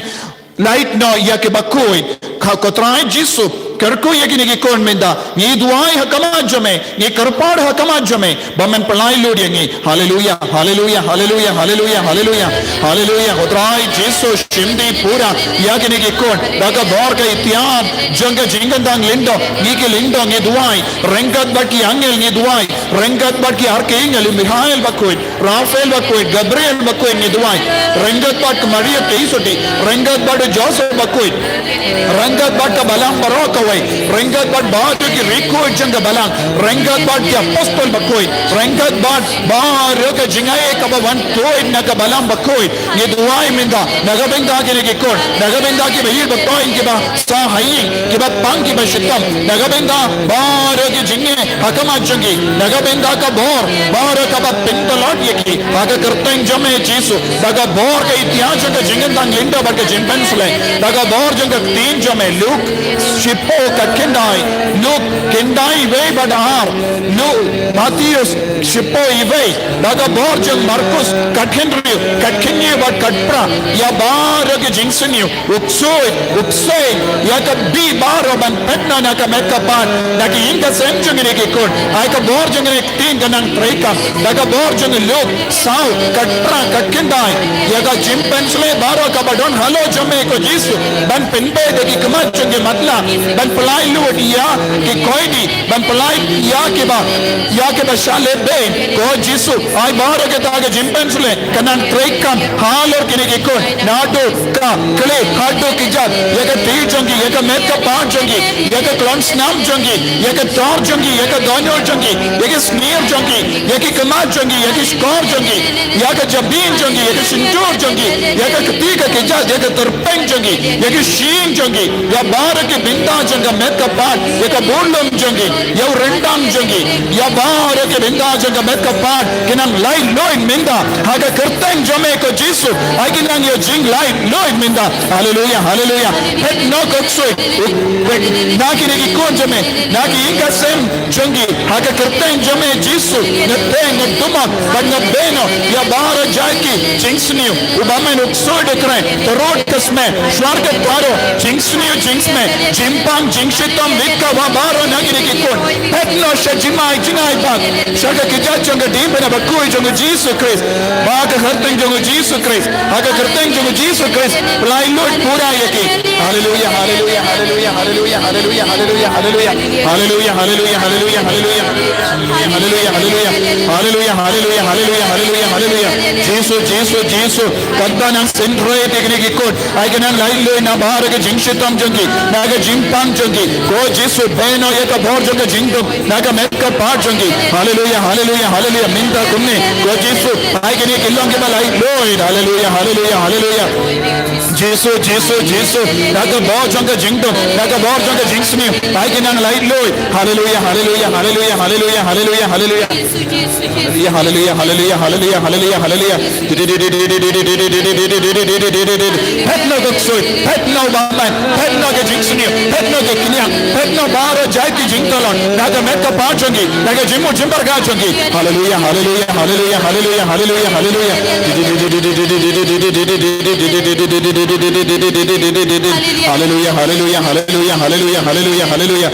Lait noh ïa kiba khuid. Ko Trai Jisu, kyrkhu ïa kine ki khun mynta. Ngi duwai ha khmat jong me, ngi kyrpad ha khmat jong me ba men pyllait lut ïa ngi. Haleluya, haleluya, haleluya, haleluya, haleluya. Haleluya. Ko Trai Jisu, shim dih pura ïa kine ki khun da ka bor ka itiar jong ka jingkyntang lyngdoh. Ngi ki lyngdoh ngi duwai, ryngkat bad ki angel ngi duwai, ryngkat bad ki archangel, Michael bakhuid, Raphael bakhuid, Gabriel bakhuid ngi duwai, ryngkat bad ka Maria Theisotti, ryngkat bad u Joseph bakhuid, ryngkat bad ka balang baroh kawei, ryngkat bad baroh ki riewkhuid jong ka balang, ryngkat bad ki apostol bakhuid, ryngkat bad baroh ka jingai kaba wan khuid na ka balang bakhuid. Ngi duwai mynta na ka bynta kine ki khun, na ka bynta kiba ïeit ba thoiñ, kiba sah ha ïing, kiba pang, kiba shitom, na ka bynta baroh ki jingeh ha khmat jong ki, na ka bynta ka bor baroh kaba pyntlot ïa ki, ha ka kyrteng jong me Jisu, da ka bor ka itiar jong ka jingkyntang lyngdoh bad ka jingpynslem, da ka bor jong ka ktien jong me. Luke shiphew khatkhyndai, Luke khyndai wei bad ar, Luke, Mathaios shiphew wei, da ka bor jong Markos khatkhyndai, khatkhyndai bad khatphra, ïa baroh ki jingsniew, u ksuid, u kseiñ, ïa ka bih baroh ban phet noh na ka met ka phad, na ki ïing ka sem jong kine ki khun, ha ka bor jong kine ktien ka nang treikam. Da ka bor jong u Luk saw, ka phra, ka khyndai. Ïa ka jingpynsleh baroh kaba don halor jong me ko Jisu. Ban pynbeit ïa ki khmat jong ki matlah. Ban pynlait lut ïa ki koidi. Ban pynlait ïa kiba, ïa kiba shah leh beiñ. Ko Jisu, ai baroh kita ka jingpynsleh. Ka nang treikam halor kine ki khun. Naduh ka khlieh haduh ki kjat, ïa ka kti jong ki, ïa ka met ka phad jong ki, ïa ka klong snam jong ki, ïa ka tor jong ki, ïa ka dohnud jong ki, ïa ka snier jong ki, ïa ki khmat jong ki, ïa ki shkor jong ki, ïa ka jabieng jong ki, ïa ka shyntur jong ki, ïa ka kti ka kjat, ïa ka tyrpeng jong ki, ïa ka shyieng jong ki, ïa baroh ki bynta jong ka met ka phad, ïa ka burlum jong ki, ïa u ryndang jong ki, ïa baroh ki bynta jong ka met ka phad, ki nang laitluid mynta, ha ka kyrteng jong me ko Jisu, ai ki nang ïoh jinglaitluid mynta. Haleluia, haleluia. Phet noh ko ksuid. Na kine ki khun jong me, na ki ïing ka sem jong ki, ha ka kyrteng jong me Jisu, nga teng, nga dumok, bad nga beiñ noh ïa baroh jait ki jingsniew. U Bamon u ksuid u kren, ka rud ka smen, shuwa ka taro, jingsniew jingsmen, jingpang jingshitom, bit ka wa baroh na kine ki khun. Phet noh sha jingmai jingai bad sha ka kjat jong ka diengphna bakhuid jong u Jisu Khrist. Ba ka kyrteng jong u Jisu Khrist. Ha ka kyrteng jong u Jisu Khrist. Laitluid pura ïa ki. Haleluia, haleluia, haleluia, haleluia, haleluia, haleluia, haleluia. Haleluia, haleluia, haleluia, haleluia. Haleluia, haleluia. Haleluia, haleluia, haleluia, haleluia, haleluia. Jisu, Jisu, Jisu. Kata nang synreit ïa kine ki khun. Ai ka nang laitluid na baroh ka jingshitom jong ki, na ka jingpang jong ki. Ko Jisu, beiñ noh ïa ka bor jong ka jingdum na ka met ka phad jong ki. Haleluia, haleluia, haleluia. Mynta kumne, ko Jisu, ai kine ki long kiba laitluid. Haleluia, haleluia, haleluia. Jisu, Jisu, Jisu, na ka bor jong ka jingdum, na ka bor jong ka jingsniew, ai ki nang laitluid. Haleluia, haleluia, haleluia, haleluia, haleluia, haleluia. Haleluia, haleluia, haleluia, haleluia, haleluia, haleluia. Phet noh ka ksuid, phet noh u Bamon, phet noh ka jingsniew, phet noh ka kñia, phet noh baroh jait ki jingtlot na ka met ka phad jong ki, na ka jingmut jingpyrkhat jong ki. Haleluia, haleluia, haleluia, haleluia, haleluia, haleluia. Haleluia, haleluia, haleluia, haleluia, haleluia, haleluia.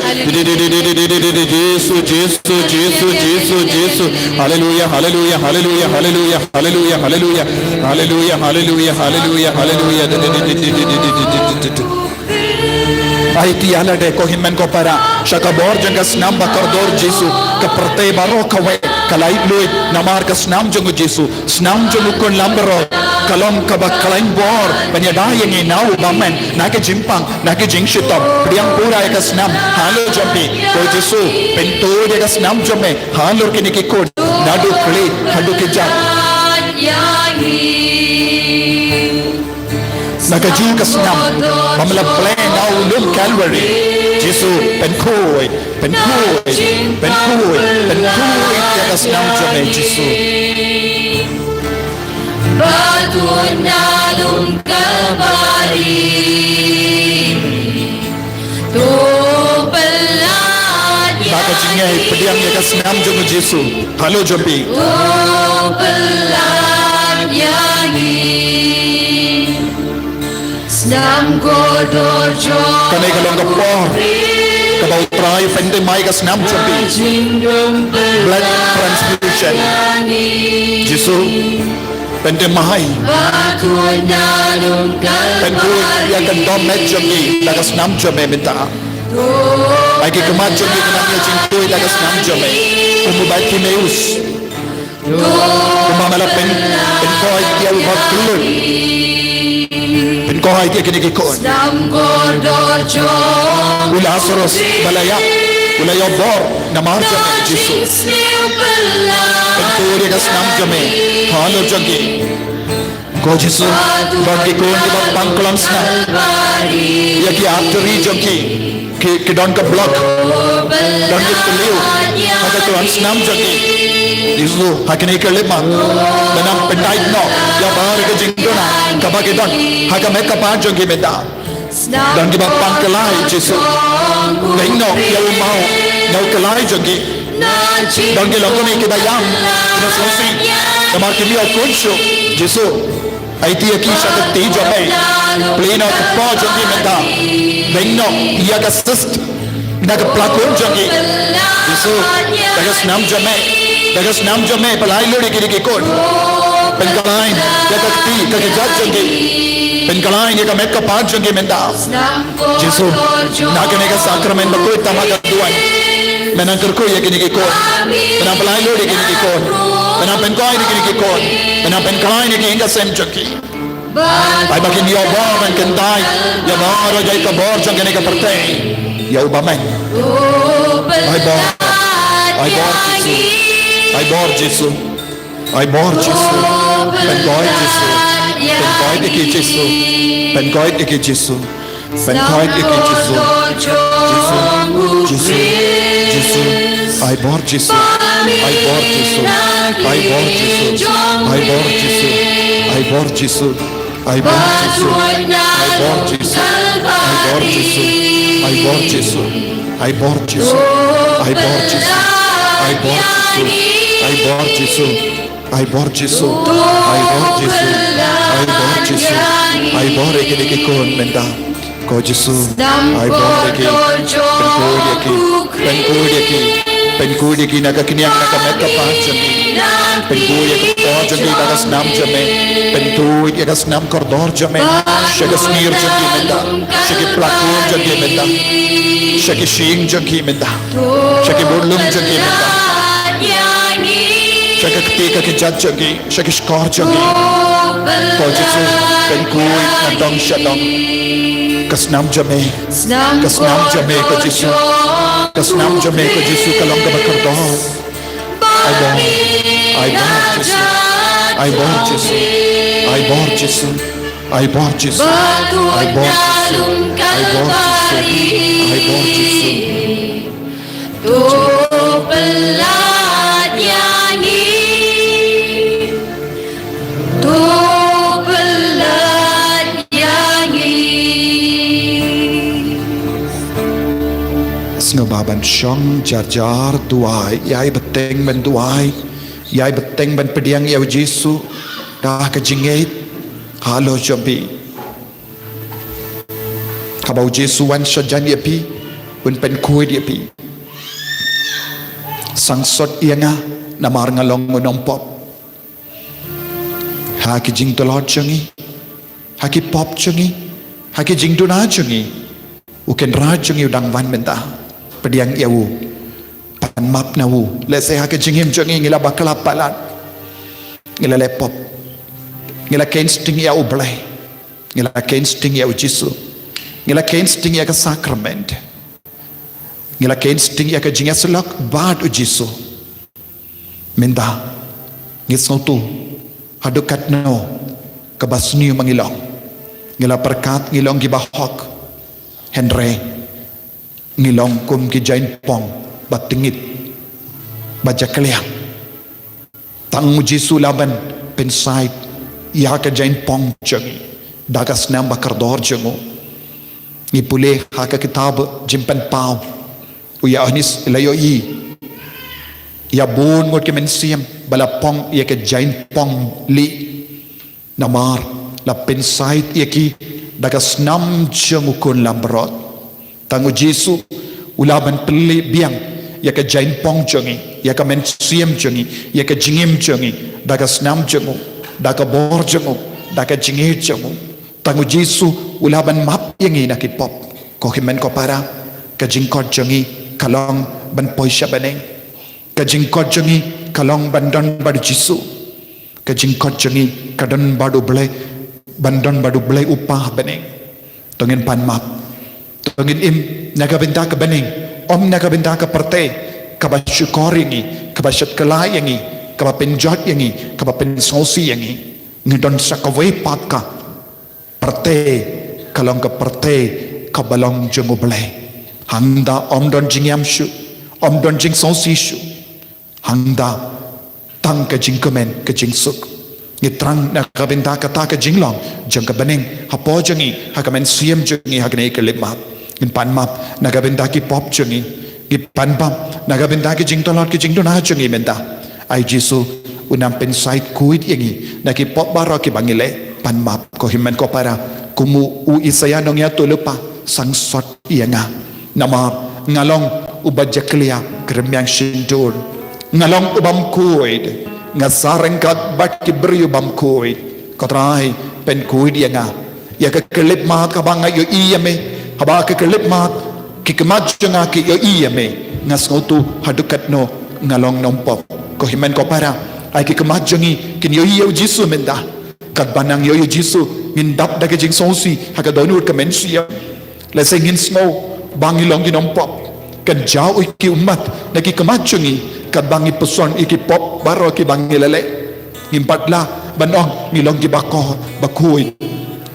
Jisu, Jisu, Jisu, Jisu, Jisu. Haleluia, haleluia, haleluia, haleluia, haleluia, haleluia. Haleluia, haleluia, haleluia, haleluia. Aiti ïa lade ko hynmen ko para, sha ka bor jong ka snam ba kordor Jisu, ka pyrthei baroh kawei ka laitluid namar ka snam jong u Jisu. Snam jong u khun lambrot ka long kaba khlaiñ bor ban ïada ïa ngi na u Bamon, na ka jingpang, na ka jingshitom. Pdiang pura ïa ka snam halor jong phi, ko Jisu, pyntur ïa ka snam jong me halor kine ki khun, naduh khlieh haduh kjat. Na ka jong ka snam ba me la pynlait na u lum Calvary. Jisu, pynkhuid, pynkhuid, pynkhuid, pynkhuid ïa ka snam jong me Jisu. Ba ka jingngeit pdiang ïa ka snam jong u Jisu halor jong phi. Kane ka long ka por kaba U Trai u pynthymmai ka snam jong phi. Blood transfusion. Jisu, pynthymmai, pynkhuid ïa ka dom met jong ngi da ka snam jong me mynta. Ai ki khmat jong ngi ki nang ïa jingkhuid da ka snam jong me. Kum u Bartimeus. Kumba me la pyn, pynkhuid ïa u bakhlun. Pynkhuid ïa kine ki khun. U Lasarus ba la ïap, u la ïoh bor namar jong me Jisu. Pynkhuid ïa ka snam jong me halor jong ki. Ko Jisu, don ki khun kiba pang klong snam ïa ki artery jong ki. Ki, ki don ka block. Don ki thliew ha ka klong snam jong ki. Jisu, ha kine ki lima, me nang pyndait noh ïa baroh ka jingduna kaba ki don ha ka met ka phad jong ki mynta. Don kiba pang kyllai, Jisu. Beiñ noh ïa u maw na u kyllai jong ki. Don ki longkmie kiba ïam, kiba sngewsih namar kim ïoh khun shuh, Jisu. Aiti ïa ki sha ka kti jong me. Plie noh ka kpoh jong ki mynta. Beiñ noh ïa ka cyst. Na ka platform jong ki. Jisu, da ka snam jong me, da ka snam jong me, pyllait lut ïa kine ki khun. Pynkhlaiñ ïa ka kti ka kjat jong ki. Pynkhlaiñ ïa ka met ka phad jong ki mynta. Jisu, na kane ka sakramen ba khuid tam ha ka duwan, me nang kyrkhu ïa kine ki khun. Me nang pyllait lut ïa kine ki khun. Me nang pynkhuid ïa kine ki khun. Me nang pynkhlaiñ ïa ki ïing ka sem jong ki. Ai ba kin ïoh bor ban kyntait ïa baroh jait ka bor jong kane ka pyrthei ïa u bymman. Ai bor, ai bor Jisu, ai bor Jisu, ai bor Jisu. Pynkhuid Jisu, pynkhuid ïa ki Jisu, pynkhuid ïa ki Jisu. Pynkhuid ïa ki Jisu. Jisu, Jisu, Jisu. Ai bor Jisu, ai bor Jisu, ai bor Jisu, ai bor Jisu, ai bor Jisu, ai bor Jisu, ai bor Jisu, ai bor Jisu, ai bor Jisu, ai bor Jisu, ai bor Jisu, ai bor Jisu, ai bor Jisu. Ai bor Jisu, ai bor Jisu, ai bor Jisu, ai bor ïa kine ki khun mynta. Ko Jisu, ai bor ïa ki, pynkhuid ïa ki, pynkhuid ïa ki, pynkhuid ïa ki na ka kñiang na ka met ka phad jong ki. Pynkhuid ïa ka por jong ki da ka snam jong me. Pynkhuid ïa ka snam kordor jong me sha ka snier jong ki mynta, sha ki platform jong ki mynta, sha ki shyieng jong ki mynta, sha ki budlum jong ki mynta, sha ka kti ka kjat jong ki, sha ki shkor jong ki. Ko Jisu, pynkhuid na dong sha dong. Ka snam jong me, ka snam jong me ko Jisu, ka snam jong me ko Jisu ka long kaba kordor. Ai bor, ai bor Jisu, ai bor Jisu, ai bor Jisu, ai bor Jisu, ai bor Jisu, ai bor Jisu, ai bor Jisu. To pyllait ïa ngi. To pyllait ïa ngi. Sngewbha ban shong jar jar, duwai, ïai bteng ban duwai, ïai bteng ban pdiang ïa u Jisu da ka jingngeit halor jong phi. Haba u Jisu wan shajan ïa phi, un pynkhuid ïa phi. Sangsot ïa nga namar nga long u nongpop. Ha ki jingtlot jong ngi, ha ki pop jong ngi, ha ki jingduna jong ngi, u Kynrad jong ngi u dang wan mynta. Pdiang ïa u, pan map na u. Lehse ha ki jingim jong ngi ngi la bakla palat, ngi la leh pop, ngi la kheiñ sting ïa U Blei, ngi la kheiñ sting ïa u Jisu, ngi la kheiñ sting ïa ka sakrament, ngi la kheiñ sting ïa ka jingïasyllok bad u Jisu. Mynta ngi sngewthuh haduh katno kaba sniew ma ngi long. Ngi la pyrkhat ngi long kiba hok, hynrei ngi long kum ki jaiñpong ba tyngit, ba jakliang. Tang u Jisu u la ban pynsaid ïa ka jaiñpong jong ngi da ka snam ba kordor jong u. Ngi pule ha ka kitab Jingpynpaw, u Ïoannis la ïohi ïa bun ngut ki mynsiem ba la pong ïa ka jaiñpong lieh. Namar la pynsaid ïa ki da ka snam jong u khun langbrot. Tang u Jisu u la ban pynleh biang ïa ka jaiñpong jong ngi, ïa ka mynsiem jong ngi, ïa ka jingim jong ngi, da ka snam jong u, da ka bor jong u, da ka jingïeit jong u. Tang u Jisu u la ban map ïa ngi na ki pop. Ko hynmen ko para, ka jingkhot jong ngi ka long ban poi sha bneng. Ka jingkhot jong ngi ka long ban don bad u Jisu. Ka jingkhot jong ngi ka don bad U Blei, ban don bad U Blei u Kpa ha bneng. To ngin pan map, to ngin im na ka bynta ka bneng, ym na ka bynta ka pyrthei kaba shukor ïa ngi, kaba shet kylla ïa ngi, kaba pynjot ïa ngi, kaba pynsngewsih ïa ngi. Ngi don sa kawei pat ka pyrthei, ka long ka pyrthei kaba long jong U Blei. Hangta ym don jingïam shuh, ym don jingsngewsih shuh. Hangta tang ka jingkmen, ka jingsuk. Ngi thrang na ka bynta kata ka jinglong jong ka bneng hapoh jong ngi, ha ka mynsiem jong ngi ha kane ka khyllipmat. Ngin pan map na ka bynta ki pop jong ngi. Ngi pan map na ka bynta ki jingtlot, ki jingduna jong ngi mynta. Ai Jisu, u nang pynsaid khuid ïa ngi na ki pop baroh kiba ngi leh. Pan map ko hynmen ko para, kum u Isaïah nongïathuhlypa, sangsot ïa nga. Namar nga long uba jakhlia ka rmiang shyntur. Nga long u bym khuid. Nga sah ryngkat bad ki briew bym khuid. Ko Trai, pynkhuid ïa nga. Ïa ka khyllipmat kaba nga ïohi ïa me. Haba ka khyllipmat, ki khmat jong nga ki ïohi ïa me, nga sngewthuh haduh katno nga long nongpop. Ko hynmen ko para, ai ki khmat jong ngi kin ïohi ïa u Jisu mynta. Katba nang ïohi ïa u Jisu, ngin dap da ka jingsngewsih ha ka dohnud ka mynsiem. Lehse ngin sngew ba ngi long ki nongpop. Kan jaw ïa ki ummat na ki khmat jong ngi katba ngi puson ïa ki pop baroh kiba ngi la leh. Ngim pat lah ban ong ngi long kiba khuid.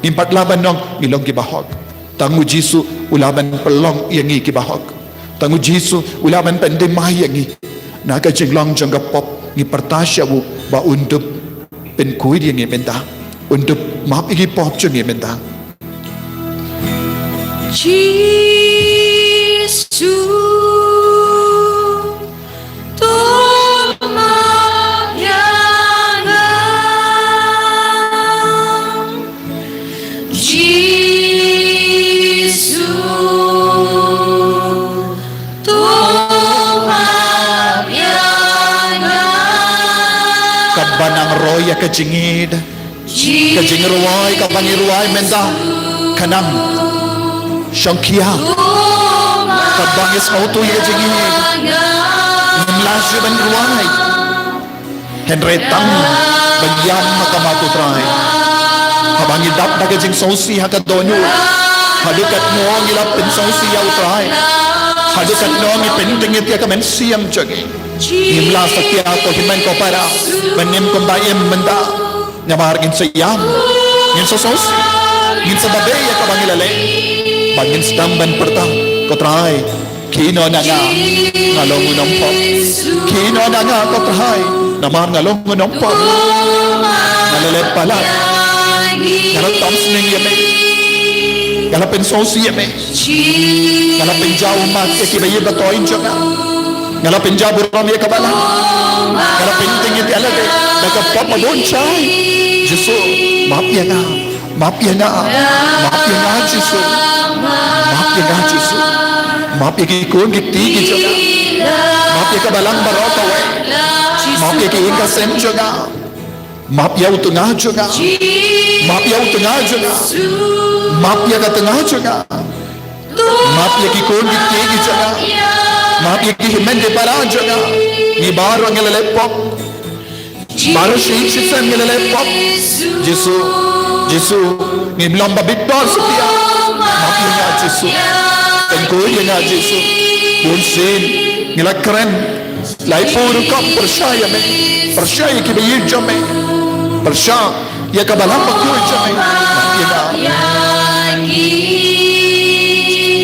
Ngim pat lah ban ong ngi long kiba hok. Tang u Jisu u lah ban pynlong ïa ngi kiba hok. Tang u Jisu u lah ban pyndem ïa ngi na ka jinglong jong ka pop. Ngi pyrta sha u ba un dup pynkhuid ïa ngi mynta. Un dup map ïa ki pop jong ngi mynta. Jisu, to map ïa nga. Jisu, to map ïa nga. Katba nang roi ïa ka jingïeid, ka jingrwai kaba ngi rwai mynta, ka nang shongkhia. Katba ngi sngewthuh ïa ka jingïeid, ngim lah shuh ban rwai. Hynrei tang ban ïam ha khmat u Trai. Haba ngi dap da ka jingsngewsih ha ka dohnud, haduh katno ngi la pynsngewsih ïa u Trai, haduh katno ngi pyntyngit ïa ka mynsiem jong ngi. Ngim lah satia ko hynmen ko para ban im kumba im mynta. Namar ngin sa ïam, ngin sa sngewsih, ngin sa babe ïa kaba ngi la leh. Bad ngin sdang ban pyrta, ko Trai, khie noh na nga, nga long u nongpop. Khie noh na nga, ko Trai, namar nga long u nongpop. Nga la leh palat, nga la tam sneng ïa me, nga la pynsngewsih ïa me. Nga la pynjaw ummat ïa kiba ïeit ba thoh jong nga. Nga la pynjaw burom ïa ka balang. Nga la pyntyngit ïa lade da ka pop ba bun shai. Jisu, map ïa nga. Map ïa nga. Map ïa nga, Jisu. Map ïa nga, Jisu. Map ïa ki khun ki kti ki jong nga. Map ïa ka balang baroh kawei. Map ïa ki ïing ka sem jong nga. Map ïa u tnga jong nga. Map ïa u tnga jong nga. Map ïa ka tnga jong nga. Map ïa ki khun ki kti ki jong nga. Map ïa ki hynmen ki para jong nga. Ngi baroh ngi la leh pop. Baroh shi ïing shi sem ngi la leh pop. Jisu, Jisu, ngim long ba bit bor satia. Map ïa nga Jisu. Pynkhuid ïa nga Jisu. Bun sien ngi la kren. Lai pur rukom pyrshah ïa me. Pyrshah ïa kiba ïeit jong me. Pyrshah ïa ka balang bakhuid jong me. Map ïa nga.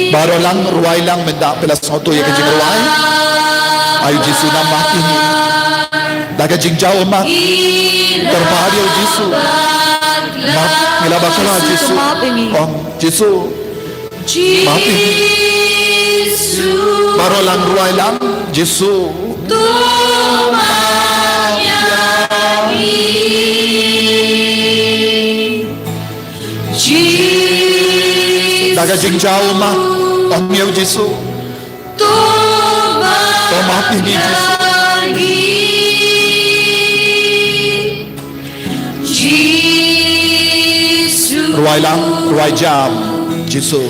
Baroh lang, rwai lang mynta, phi la sngewthuh ïa ka jingrwai. Ai Jisu, nang map ïa ngi. Da ka jingjaw ummat, kyrpad ïa u Jisu. Map, ngi la bakla Jisu. Ong Jisu. Map ïa ngi. Baroh lang, rwai lang, Jisu. Da ka jingjaw ummat, ong ïa u Jisu. To map ïa ngi Jisu. Rwai lang, rwai jam, Jisu.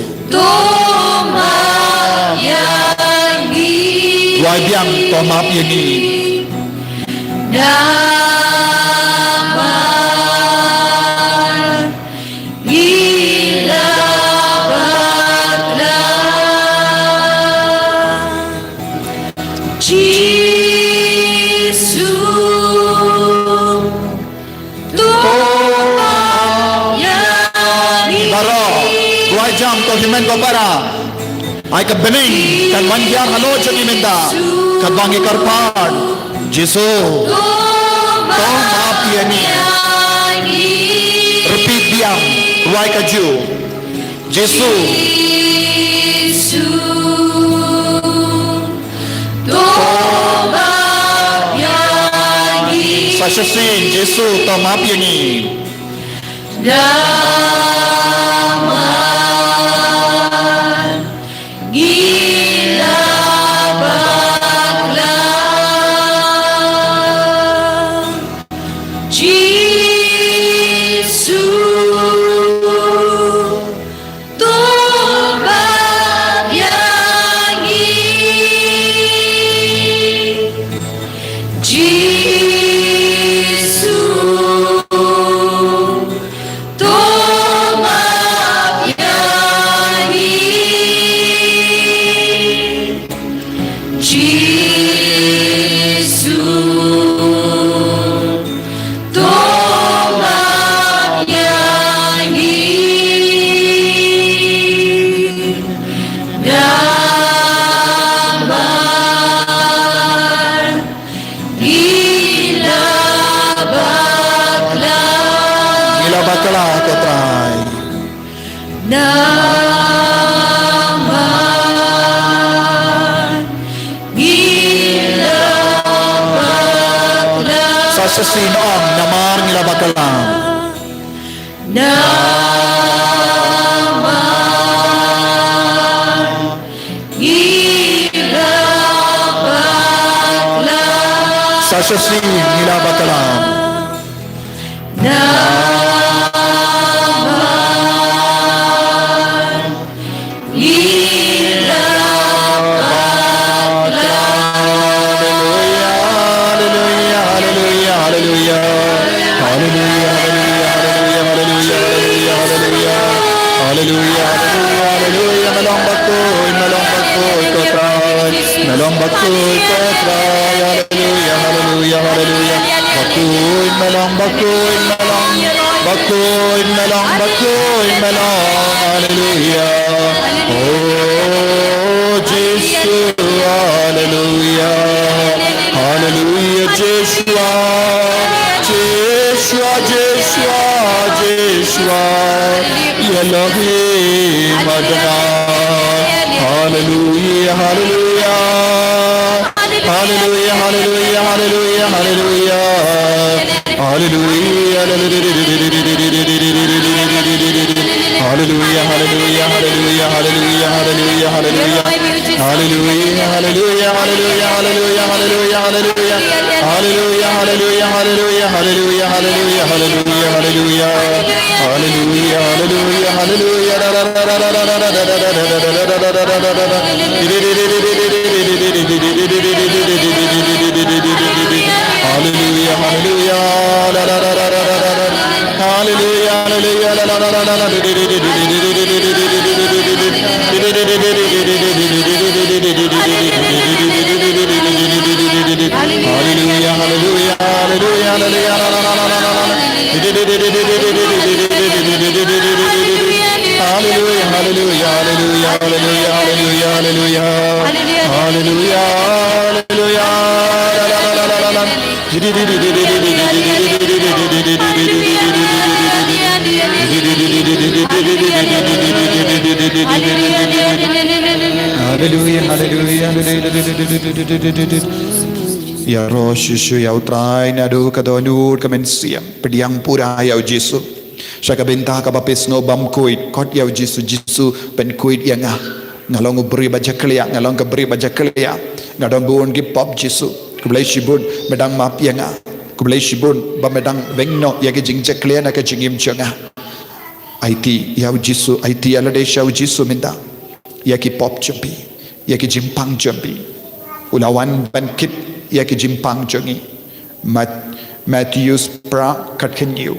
Rwai biang, to map ïa ngi. Jisu, to map ïa ngi. Baroh, rwai jam ko hynmen ko para. Ai ka bneng kan wan hiar halor jong ngi mynta. Katba ngi kyrpad. Jisu. To map ïa ngi. Repeat biang. Rwai kajuh. Jisu. To map ïa ngi. Sa shisien, Jisu, to map ïa ngi. Namar ngi la bakla ko Trai. Namar ngi la bakla. Sa shisien ong, namar ngi la bakla. Namar ngi la bakla. Sa shisien ngi la bakla. Namar ngi la bakla. Haleluya, haleluya, haleluya, haleluya. Haleluya, haleluya, haleluya, haleluya, haleluya, haleluya. Haleluya, haleluya, haleluya, haleluya. Me long bakhuid, me long bakhuid ko Trai. Me long bakhuid ko Trai. Haleluya, haleluya, haleluya. Bakhuid me long, bakhuid me long. Bakhuid me long, bakhuid me long. Haleluya. Oh, Jisu, haleluya. Haleluya, Jeshua. Jeshua, Jeshua, Jeshua. Elohim Adonai. Haleluya, haleluya. Haleluya, haleluya, haleluya, haleluya. Haleluya, haleluya. Haleluya, haleluya, haleluya, haleluya, haleluya, haleluya, haleluya. Haleluya, haleluya, haleluya, haleluya, haleluya, haleluya. Haleluya, haleluya, haleluya, haleluya, haleluya, haleluya, haleluya. Haleluya, haleluya, haleluya. Haleluya, haleluya. Haleluya, haleluya. Haleluya, haleluya, haleluya, haleluya. Haleluya, haleluya, haleluya, haleluya, haleluya, haleluya. Haleluya, haleluya. Haleluya, haleluya, haleluya. Ïaroh shuh shuh ïa U Trai naduh ka dohnud ka mynsiem. Pdiang pura ïa U Jisu. Sha ka bynta kaba phi sngew bym khuid, khot ïa U Jisu, Jisu pynkhuid ïa nga. Nga long u briew ba jakhlia, nga long ka briew ba jakhlia. Nga don bun ki pop Jisu. Khublei shibun ba me dang map ïa nga. Khublei shibun ba me dang weng noh ïa ki jingjakhlia na ka jingim jong nga. Aiti ïa U Jisu, aiti ïa lade sha U Jisu mynta. Ïa ki pop jong phi, ïa ki jingpang jong phi. U la wan ban kit ïa ki jingpang jong ngi. Mat-, Matthew phra khatkhyndai.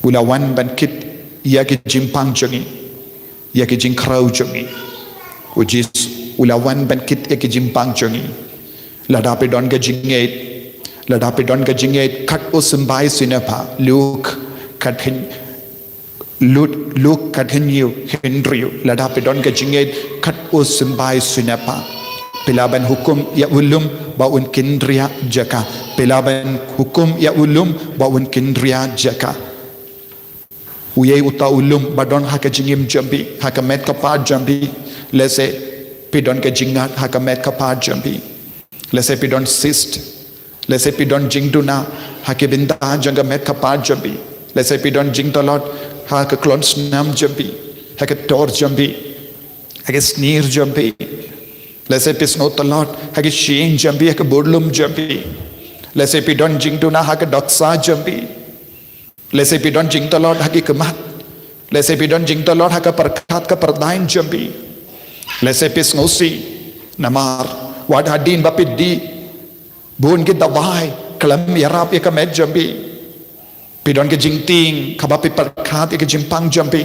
U la wan ban kit ïa ki jingpang jong ngi, ïa ki jingkhraw jong ngi. U Jisu, u la wan ban kit ïa ki jingpang jong ngi. Lada phi don ka jingngeit, lada phi don ka jingngeit, kat u symbai sngewbha, Luk khatkhyndai, Luk, Luk khatkhyndai, hynriew, lada phi don ka jingngeit, kat u symbai sngewbha. Phi lah ban hukum ïa u lum ba un kynriah jaka. Phi lah ban hukum ïa u lum ba un kynriah jaka. Uei uta u lum ba don ha ka jingim jong phi, ha ka met kpa jong phi. Lehse phi don ka jingngat ha ka met kpa jong phi. Lehse phi don cyst. Lehse phi don jingduna ha ki bynta jong ka met kpa jong phi. Lehse phi don jingtlot ha ka khlon snam jong phi, ha ka tor jong phi, ha ka snier jong phi. Lehse phi sngew tlot ha ki shyieng jong phi, ha ka burlum jong phi. Lehse phi don jingduna ha ka dohkha jong phi. Lehse phi don jingtlot ha ki khmat. Lehse phi don jingtlot ha ka pyrkhat ka pyrdain jong phi. Lehse phi sngewsih namar wat hadien ba phi dih bun ki dawai khlem ïarap ïa ka met jong phi. Phi don ka jingtieng kaba phi pyrkhat ïa ka jingpang jong phi.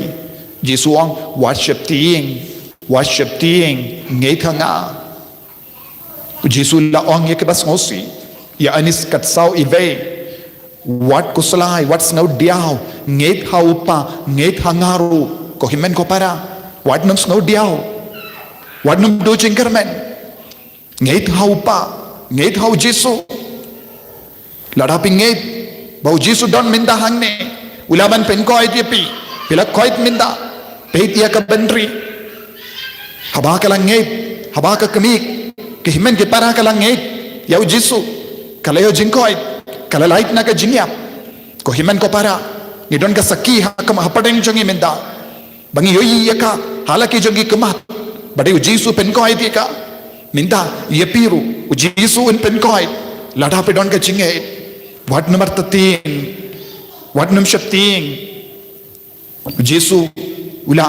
Jisu ong, wat sheptieng, wat sheptieng, ngeit ha nga. Jisu la ong ïa kiba sngewsih, ïa Anis kat saw iwei. Wat khuslai, wat sngewdiaw, ngeit ha u Kpa, ngeit ha nga ruh. Ko hynmen ko para, wat nym sngewdiaw. Wat nym duh jingkyrmen. Ngeit ha u Kpa, ngeit ha u Jisu. Lada phi ngeit ba u Jisu don mynta hangne, u lah ban pynkoit ïa phi. Phi la koit mynta, peit ïa ka bynriew. Haba ka la ngeit, haba ka kmie, ki hynmen ki para ka la ngeit ïa u Jisu, ka la ïoh jingkoit, ka la lait na ka jingïap. Ko hynmen ko para, ngi don ka sakhi ha ka, hapdeng jong ngi mynta, ba ngi ïohi ïa ka ha la ki jong ki khmat, ba dei u Jisu pynkoit ïa ka. Mynta ïa phi ruh u Jisu un pynkoit, lada phi don ka jingngeit. Wat nym artatien, wat nym sheptieng. U Jisu u la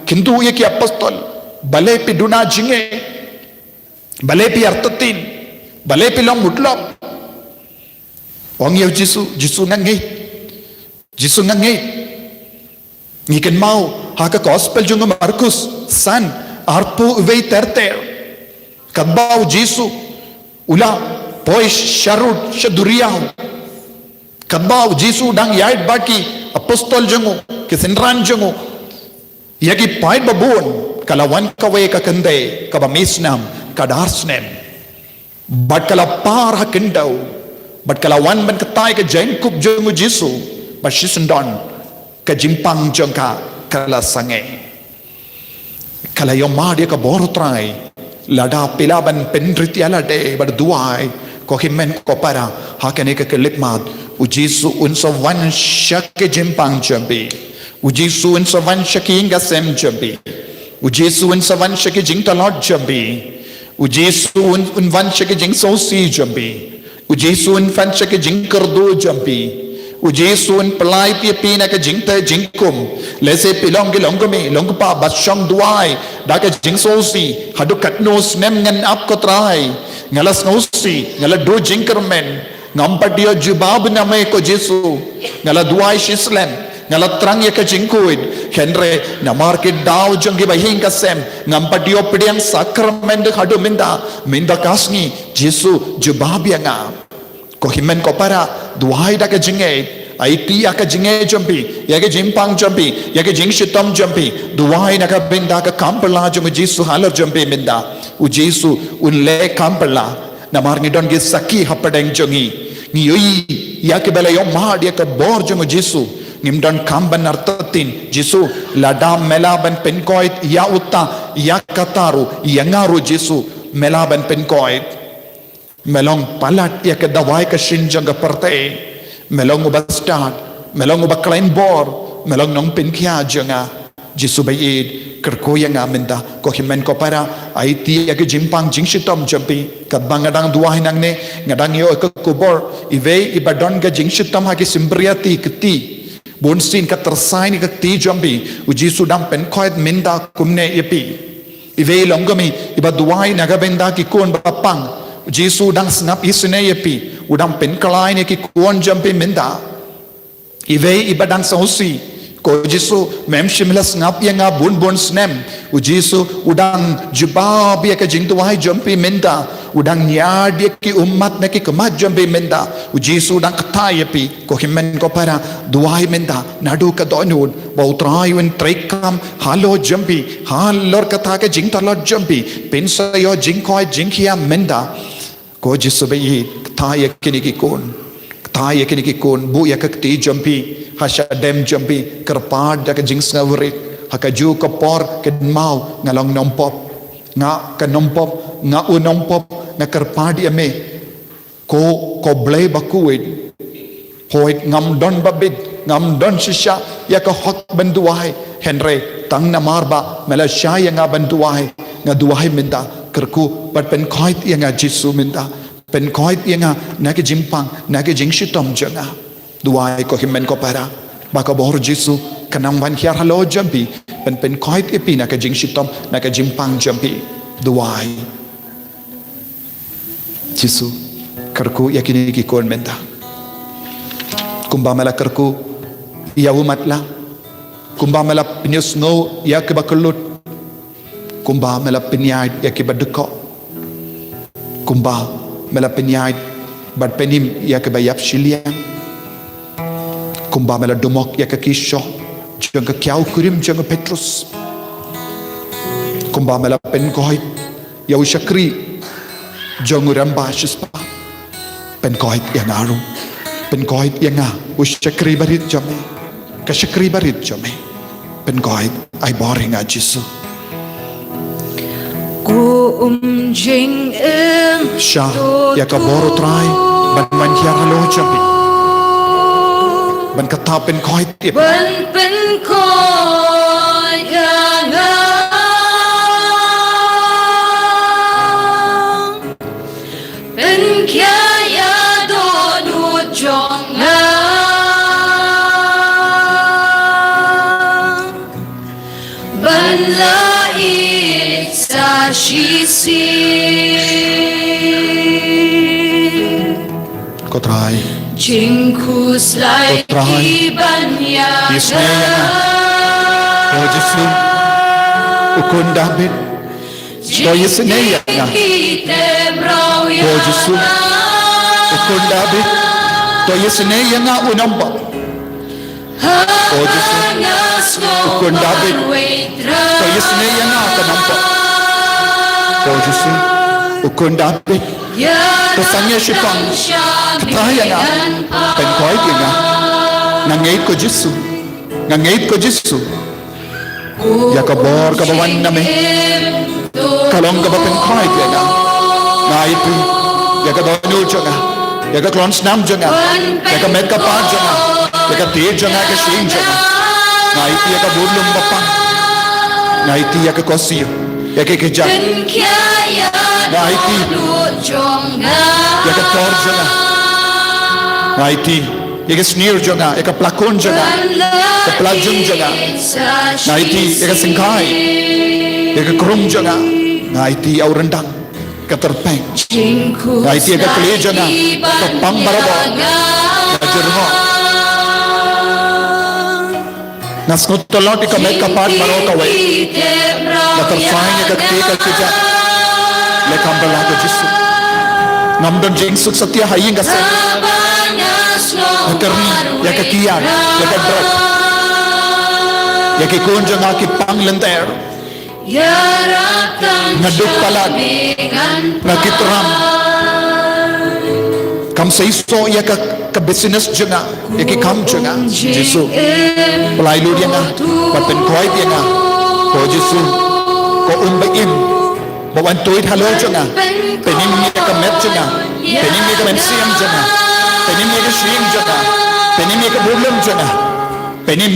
kyntu ïa ki apostol, balei phi duna jingngeit, balei phi artatien, balei phi long mutlop. Ong ïa u Jisu, Jisu nga ngeit. Jisu nga ngeit. Ngi kynmaw ha ka gospel jong u Markus san, arphew wei ter ter. Katba u Jisu u la poi sharud sha duriaw, katba u Jisu u dang ïaid bad ki apostol jong u, ki synran jong u, ïa ki paid babun, ka la wan kawei ka kynthei kaba misnam, ka dar snem. Bad ka la par ha khyndew, bad ka la wan ban ktai ka jaiñkup jong u Jisu, bad shisyndon ka jingpang jong ka ka la sangeh. Ka la ïohmad ïa ka bor u Trai. Lada phi lah ban pynrit ïa lade bad duwai, ko hynmen ko para, ha kane ka khyllipmat, u Jisu un sa wan sha ka jingpang jong phi. U Jisu un sa wan sha ki ïing ki sem jong phi. U Jisu un sa wan sha ki jingtlot jong phi. U Jisu un, un wan sha ki jingsngewsih jong phi. U Jisu un wan sha ki jingkyrduh jong phi. U Jisu un pyllait ïa phi na ka jingteh jingkum. Lehse phi long ki longkmie longkpa ba shong duwai da ka jingsngewsih, haduh katno snem ngan ap ko Trai. Nga la sngewsih, nga la duh jingkyrmen. Ngam pat ïoh jubab na me ko Jisu. Nga la duwai shislem, nga la thrang ïa ka jingkhuid, hynrei namar ki daw jong ki bahaïing bahasem, ngam pat ïoh pdiang sakramen haduh mynta. Mynta ka sngi Jisu, jubab ïa nga. Ko hynmen ko para, duwai da ka jingngeit. Aiti ïa ka jingngeit jong phi, ïa ka jingpang jong phi, ïa ka jingshitom jong phi. Duwai na ka bynta ka kam phylla jong u Jisu halor jong phi mynta. U Jisu un leh kam phylla. Namar ngi don ki sakhi hapdeng jong ngi. Ngi ïohi ïa kiba la ïohmad ïa ka bor jong u Jisu. Ngim don kam ban artatien. Jisu, lada me lah ban pynkoit ïa uta, ïa kata ruh, ïa nga ruh Jisu, me lah ban pynkoit. Me long palat ïa ka dawai ka shin jong ka pyrthei. Me long uba stad, me long uba khlaiñ bor, me long nongpynkhia jong nga. Jisu baieit, kyrkhu ïa nga mynta, ko hynmen ko para, aiti ïa ka jingpang jingshitom jong phi. Katba nga dang duwai nangne, nga dang ïoh ka khubor, iwei iba don ka jingshitom ha ki sympriati kti. Bunsien ka tyrsain ïa ka kti jong phi, u Jisu dang pynkoit mynta kumne ïa phi. Iwei i longkmie iba duwai na ka bynta ki khun ba pang, u Jisu dang sngap isynei ïa phi, u dang pynkhlaiñ ïa ki khun jong phi mynta. Iwei iba dang sngewsih, ko Jisu, mem shym la sngap ïa nga bun bun snem. U Jisu u dang jubab ïa ka jingduwai jong phi mynta. U dang ñiad ïa ki ummat na ki khmat jong phi mynta. U Jisu u dang kthah ïa phi, ko hynmen ko para, duwai mynta naduh ka dohnud, ba u Trai un treikam halor jong phi, halor kata ka jingtlot jong phi. Phin sa ïoh jingkoit jingkhia mynta. Ko Jisu baieit, kthah ïa kine ki khun. Kthah ïa kine ki khun, buh ïa ka kti jong phi ha shadem jong phi, kyrpad da ka jingsngewrit. Ha kajuh ka por kynmaw, nga long nongpop. Nga ka nongpop, nga u nongpop, nga kyrpad ïa me, ko, ko Blei bakhuid. Hooid, ngam don ba bit, ngam don shisha ïa ka hok ban duwai. Hynrei tang namar ba me la shah ïa nga ban duwai, nga duwai mynta, kyrkhu bad pynkoit ïa nga Jisu mynta. Pynkoit ïa nga na ka jingpang, na ka jingshitom jong nga. Duwai ko hynmen ko para, ba ka bor Jisu kan nang wan hiar halor jong phi, ban pynkoit ïa phi na ka jingshitom, na ka jingpang jong phi. Duwai. Jisu, kyrkhu ïa kine ki khun mynta. Kumba me la kyrkhu ïa u matlah. Kumba me la pynïasngew ïa kiba kyllut. Kumba me la pynïaid ïa kiba dkoh. Kumba me la pynïaid bad pynim ïa kiba ïap shiliang. Kumba me la dumok ïa ka kishok jong ka kiaw kurim jong u Petrus. Kumba me la pynkoit ïa u shakri jong u rangbah shispah. Pynkoit ïa nga ruh. Pynkoit ïa nga, u shakri barit jong me. ka shakri barit jong me. Pynkoit, ai bor ïa nga Jisu. Kum jingim. Sha ïa ka bor U Trai ban wan hiar halor jong me. Ban kata pynkoit ïa me. Ban pynkoit ïa nga. Pynkhia ïa dohnud jong nga. Ban la ïeit sa shisien. Ko Trai. Jingkhuslai. Ko Trai. Ki ban ïa. Isnei ïa nga. Ko Jisu. U khun David. To isnei ïa nga. Ko Jisu. U khun David. To isnei ïa nga u nongpop. Ko Jisu. U khun David. To isnei ïa nga ka nongpop. Ko Jisu. U khun David. To sangeh shiphang. Kata ïa nga. Pynkoit ïa nga. Nga ngeit ko Jisu. Nga ngeit ko Jisu. Ïa ka bor kaba wan na me ka long kaba pynkoit ïa nga. Nga aiti ïa ka dohnud jong nga, ïa ka klong snam jong nga, ïa ka met ka phad jong nga, ïa ka tied jong nga, ka shyieng jong nga. Nga aiti ïa ka burlum ba pang. Nga aiti ïa ka khohsiew, ïa ka kjat. Nga aiti ïa ka tor jong nga. Nga aiti ïa ka snier jong nga, ïa ka pla khun jong nga, ka pla jung jong nga. Nga aiti ïa ka syngkai, ïa ka krum jong nga. Nga aiti ïa u ryndang, ka tyrpeng. Nga aiti ïa ka kli jong nga, ka pang barabor. Nga jyrngoh. Nga sngewtlot ïa ka met ka phad baroh kawei. Nga tyrpeng ïa ka kti ka kjat. Leh kumba la ka Jisu. Ngam don jingsuk satia ha ïing ka sem. Nga kyrni ïa ka kiad, ïa ka drok. Ïa ki khun jong nga ki pang lynter. Nga duk palat. Nga kit ram. Kam seisoh ïa ka, ka business jong nga, ïa ki kam jong nga. Jisu. Pyllait lut ïa nga. Bad pynkoit ïa nga. Ko Jisu. Ko um ba im. Ba wan tuid halor jong nga. Pynïm ïa ka met jong nga. Pynïm ïa ka mynsiem jong nga. Pynïm ïa ka shyieng jong nga. Pynïm ïa ka burlum jong nga. Pynïm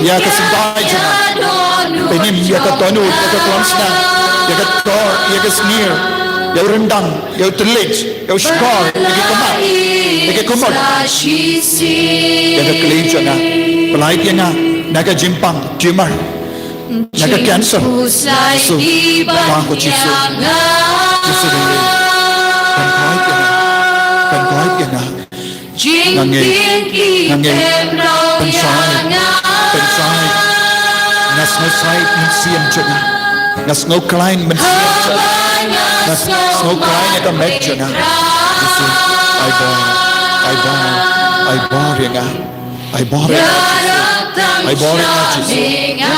ïa ka syngkai jong nga. Pynïm ïa ka dohnud, ïa ka klong snam, ïa ka tor, ïa ka snier, ïa u ryndang, ïa u thylliej, ïa u shkor, ïa ki khmat, ïa ki khmut. Ïa ka kli jong nga. Pyllait ïa nga na ka jingpang, tumor, na ka cancer. Jisu, pa ko Jisu. Jisu, pynkoit ïa nga. Pynkoit ïa nga. Nga ngeit, nga ngeit. Pynshai, pynshai. Nga sngew shai mynsiem jong nga. Nga sngew khlaiñ mynsiem jong nga. Nga sngew khlaiñ ïa ka met jong nga. Jisu, ai bor, ai bor, ai bor ïa nga. Ai bor ïa nga, Jisu. Ai bor ïa nga, Jisu.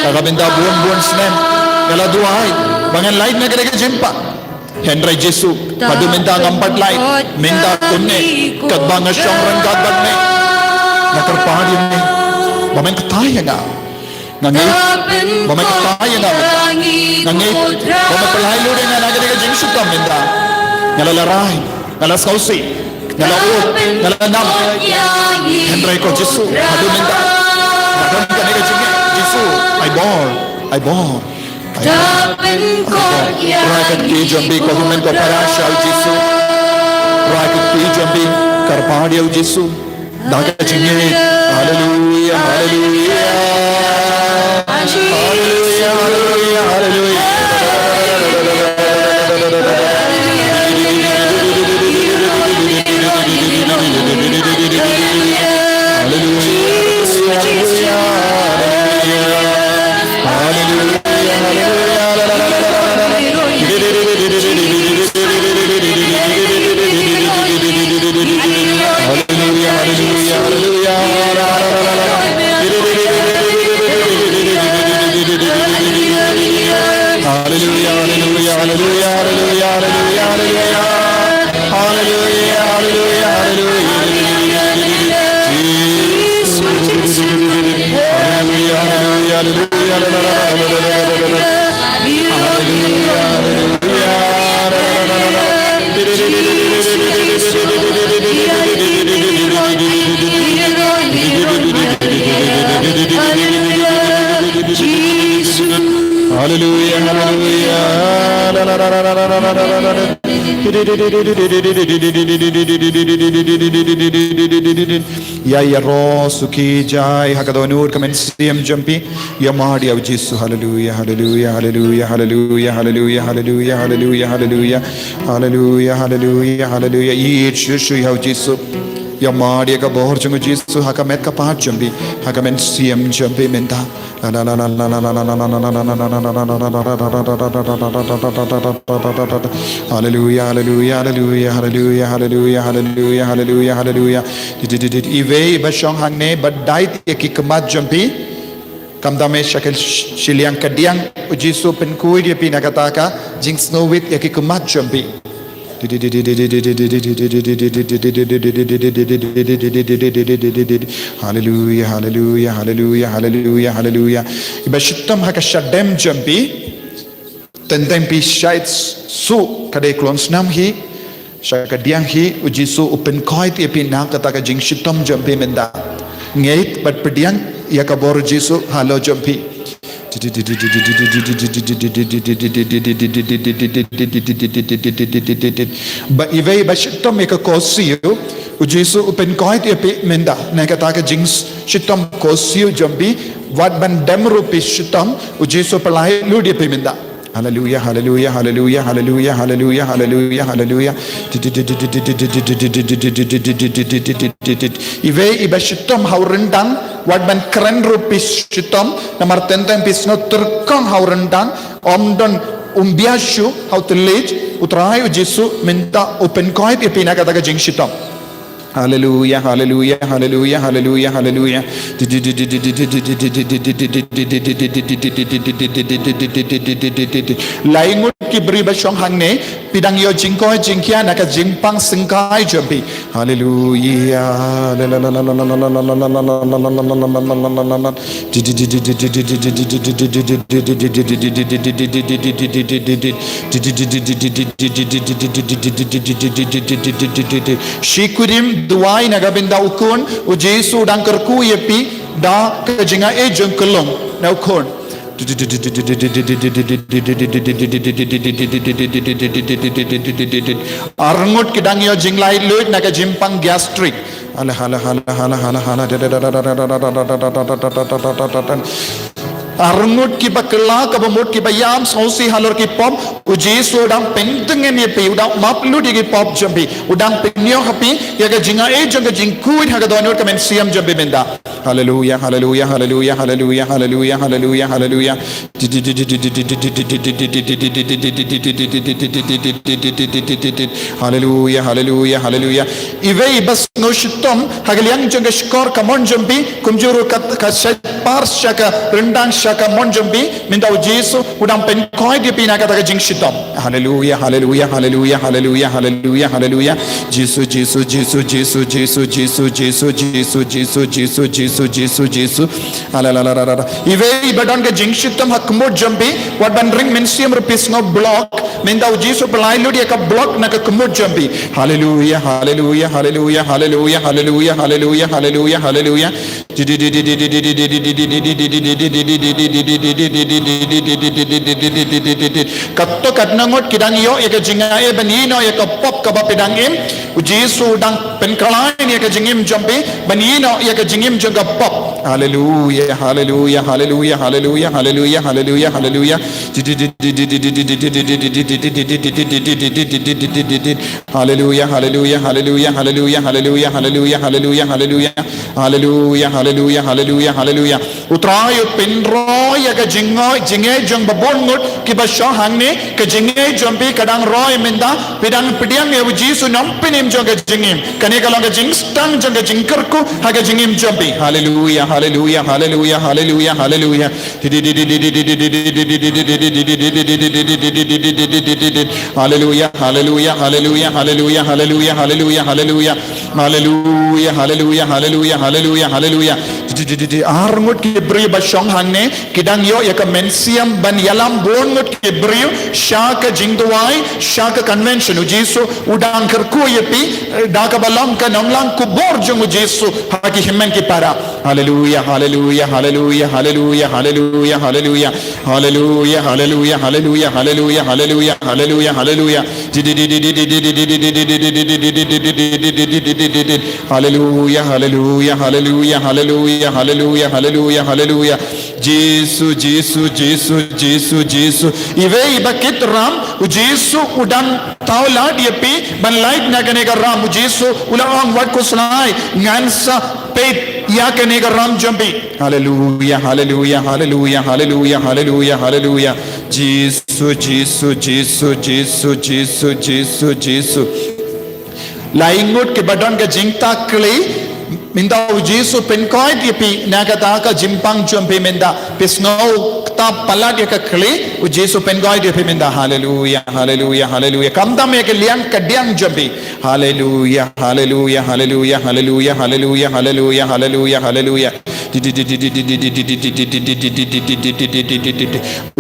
Ka ka mynta bun bun snem nga la duwai ba ngan lait na ka jingpang. Hynrei Jisu, haduh mynta ngam pat lait, mynta kumne, katba nga shong ryngkat bad me. Nga kyrpad ïa me ba men kata ïa nga. Nga ngeit ba men kata ïa nga. Nga ngeit ba men pyllait lut ïa nga na kane ka jingshitom mynta. Nga la lehraiñ, nga la sngewsih, nga la ud, nga la nam. Hynrei ko Jisu, haduh mynta nga don kane ka jingngeit. Jisu, ai bor, ai bor. Ai bor. Rai ka kti jong phi, ko hynmen ko para sha u Jisu. Rai ka kti jong phi, kyrpad ïa u Jisu. Da ka jingngeit. Haleluya, haleluya. Haleluya, haleluya, haleluya. Hallelujah, hallelujah, hallelujah, hallelujah. Hallelujah, hallelujah, hallelujah. Hallelujah, hallelujah. Ïa ïaroh suki jai ha ka dohnud ka mynsiem jong phi. Ïa mad ïa u Jisu. Haleluya, haleluya, haleluya, haleluya, haleluya, haleluya, haleluya, haleluya. Haleluya, haleluya, haleluya. Ïeit shuh shuh ïa u Jisu. Ïa mad ïa ka bor jong u Jisu ha ka met ka phad jong phi, ha ka mynsiem jong phi mynta. Haleluya, haleluya, haleluya, haleluya, haleluya, haleluya, haleluya, haleluya. Iwei iba shong hangne ba dait ïa ki khmat jong phi. Kam dam sha ka shiliang kadiang, u Jisu pynkhuid ïa phi na kata ka jingsngewrit ïa ki khmat jong phi. Haleluya, haleluya, haleluya, haleluya, haleluya. Iba shitom ha ka shadem jong phi. Teng teng phi shait suh ka dei klong snam hi, sha kadiang hi, u Jisu u pynkhuid ïa phi na kata ka jingshitom jong phi mynta. Ngeit bad pdiang ïa ka bor u Jisu halor jong phi. Ba iwei ba shitom ïa ka korsiew, u Jisu u pynkhuid ïa phi mynta na kata ka jingshitom korsiew jong phi, wat ban dem ruh phi shitom, u Jisu pynlait lut ïa phi mynta. Haleluya, haleluya, haleluya, haleluya, haleluya, haleluya, haleluya. Iwei iba shitom ha u ryndang, wat ban kren ruh phi shitom, namar teng teng phi sngew tyrkhong ha u ryndang, ym don, ym bia shuh ha u thylliej, u Trai u Jisu mynta u pynkhuid ïa phi na kata ka jingshitom. Haleluya, haleluya, haleluya, haleluya, haleluya. Lai ngut ki briew ba shong hangne, phi dang ïoh jingkoit jingkhiah na ka jingpang syngkai jong phi. Haleluya. Shi kurim duwai na ka bynta u khun, u Jisu u dang kyrkhu ïa phi da ka jingai jong ka long na u khun. Arngut ki dang ïoh jinglait luid na ka jingpang gastric. Hala, hala, hala, hala, hala, hala, hala. Arngut kiba kylla, kaba mut kiba ïam sngewsih halor ki pop, u Jisu u dang pyntngen ïa phi, u dang map lut ïa ki pop jong phi, u dang pynïoh ha phi ïa ka jingai jong ka jingkhuid ha ka dohnud ka mynsiem jong phi mynta. Haleluya, haleluya, haleluya, haleluya, haleluya, haleluya, haleluya. Haleluya, haleluya, haleluya. Iwei iba sngew shitom ha ka liang jong ka shkor kamon jong phi, kumjuh ruh ka, ka shait par sha ka ryndang sha kamon jong phi, mynta u Jisu u dang pynkhuid ïa phi na kata ka jingshitom. Haleluya, haleluya, haleluya, haleluya, haleluya, haleluya. Jisu, Jisu, Jisu, Jisu, Jisu, Jisu, Jisu, Jisu, Jisu, Jisu, Jisu, Jisu, Jisu. Ala, la, la, la, la, la. Iwei iba don ka jingshitom ha khmut jong phi, wat ban ring mynsiem ruh phi sngew block, mynta u Jisu pynlait lut ïa ka block na ka khmut jong phi. Haleluya, haleluya, haleluya, haleluya, haleluya, haleluya, haleluya, haleluya. Katto katne ngut ki dang ïoh ïa ka jingai ban ïehnoh ïa ka pop kaba phi dang im, u Jisu u dang pynkylla ïa ka jingim jong phi ban ïehnoh ïa ka jingim jong ka pop. Haleluya, haleluya, haleluya, haleluya, haleluya, haleluya, haleluya. Haleluya, haleluya, haleluya, haleluya, haleluya, haleluya, haleluya, haleluya, haleluya. Haleluya, haleluya, haleluya, haleluya, haleluya. U Trai u pynroi ïa ka jingngeit, jingngeit jong ba bun ngut kiba shong hangne, ka jingngeit jong phi ka dang roi mynta, phi dang pdiang ïa u Jisu u nongpynim jong ka jingim. Kane ka long ka jingstad jong ka jingkyrkhu ha ka jingim jong phi. Haleluya, haleluya, haleluya, haleluya, haleluya. Haleluya, haleluya, haleluya, haleluya, haleluya, haleluya, haleluya. Haleluya, haleluya, haleluya, haleluya, haleluya, haleluya. Ar ngut ki briew ba shong hangne, ki dang ïoh ïa ka mynsiem ban ïalam bun ngut ki briew sha ka jingduwai, sha ka convention. U Jisu u dang kyrkhu ïa phi, eh, da kaba long ka nonglang khubor jong u Jisu ha ki hynmen ki para. Haleluia, haleluia, haleluia, haleluia, haleluia, haleluia. Haleluia, haleluia, haleluia, haleluia, haleluia, haleluia, haleluia. Haleluia, haleluia, haleluia, haleluia, haleluia, haleluia, haleluia, haleluia. Jisu, Jisu, Jisu, Jisu, Jisu. Iwei iba kit ram, u Jisu u dang thaw lad ïa phi ban lait na kane ka ram, u Jisu u la ong, wat khuslai, ngan sa peit ïa kane ka ram jong phi. Haleluia, haleluia, haleluia, haleluia, haleluia, haleluia. Jisu, Jisu, Jisu, Jisu, Jisu, Jisu, Jisu. Lai ngut kiba don ka jingtakli, mynta u Jisu pynkoit ïa phi na kata ka jingpang jong phi mynta. Phi sngew kata palat ïa ka kli, u Jisu pynkoit ïa phi mynta. Haleluia, haleluia, haleluia. Khamtam ïa ka liang ka diang jong phi. Haleluia, haleluia, haleluia, haleluia, haleluia, haleluia, haleluia, haleluia.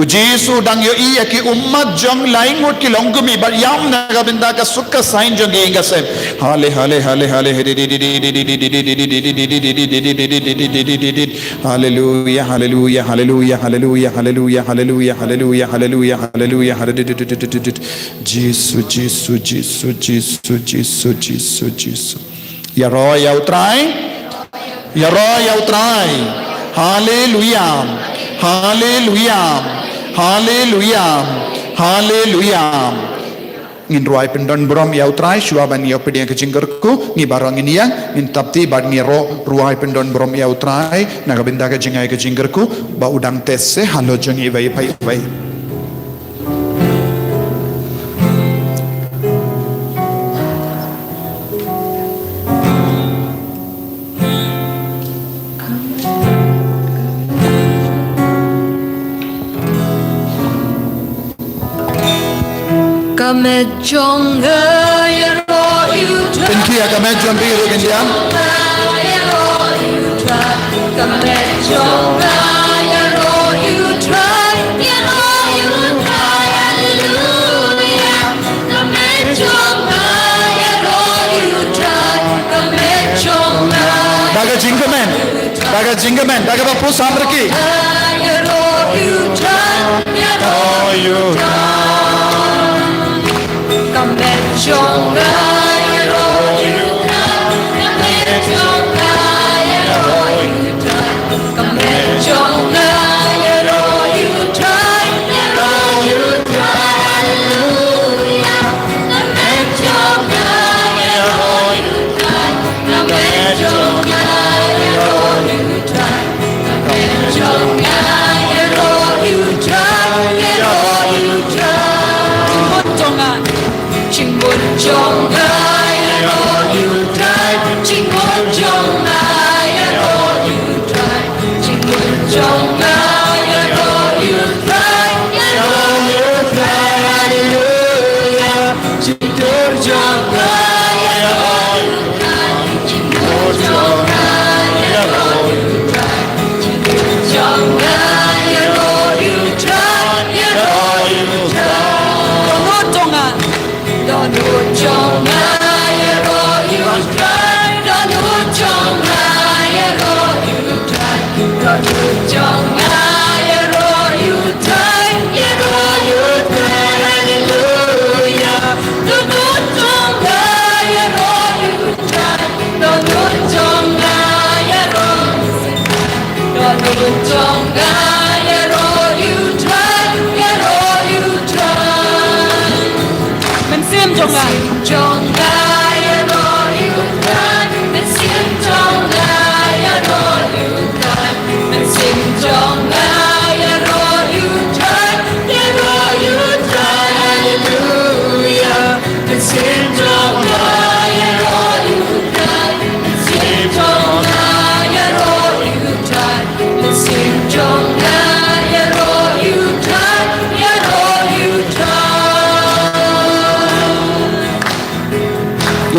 U Jisu u dang ïohi ïa ki ummat jong lai ngut ki longkmie bad ïam na ka bynta ka suk ka saiñ jong ki ïing ka sem. Hale, hale, hale, hale. Haleluia, haleluia, haleluia, haleluia, haleluia, haleluia, haleluia, haleluia, haleluia, haleluia. Jisu, Jisu, Jisu, Jisu, Jisu, Jisu, Jisu. Ïaroh ïa U Trai. Ïaroh ïa U Trai. Haleluia. Haleluia. Haleluia. Haleluia. Ngin rwai pyndon burom ïa U Trai shuwa ban ïoh pdiang ka jingkyrkhu, ngi baroh ngin ïeng, ngin thap kti bad ngin ïaroh rwai pyndon burom ïa U Trai na ka bynta ka jingai ka jingkyrkhu ba u dang test halor jong iwei pa iwei. Ka met jong nga ïaroh ïa U Trai. Pynkhih ïa ka met jong phi ruh, khyndiat. Ka met jong nga ïaroh ïa U Trai, ïaroh ïa U Trai, haleluia. Ka met jong nga ïaroh ïa U Trai, ka met jong nga. Da ka jingkmen, da ka jingkmen, da kaba pus ha mrki. Mynsiem jong nga.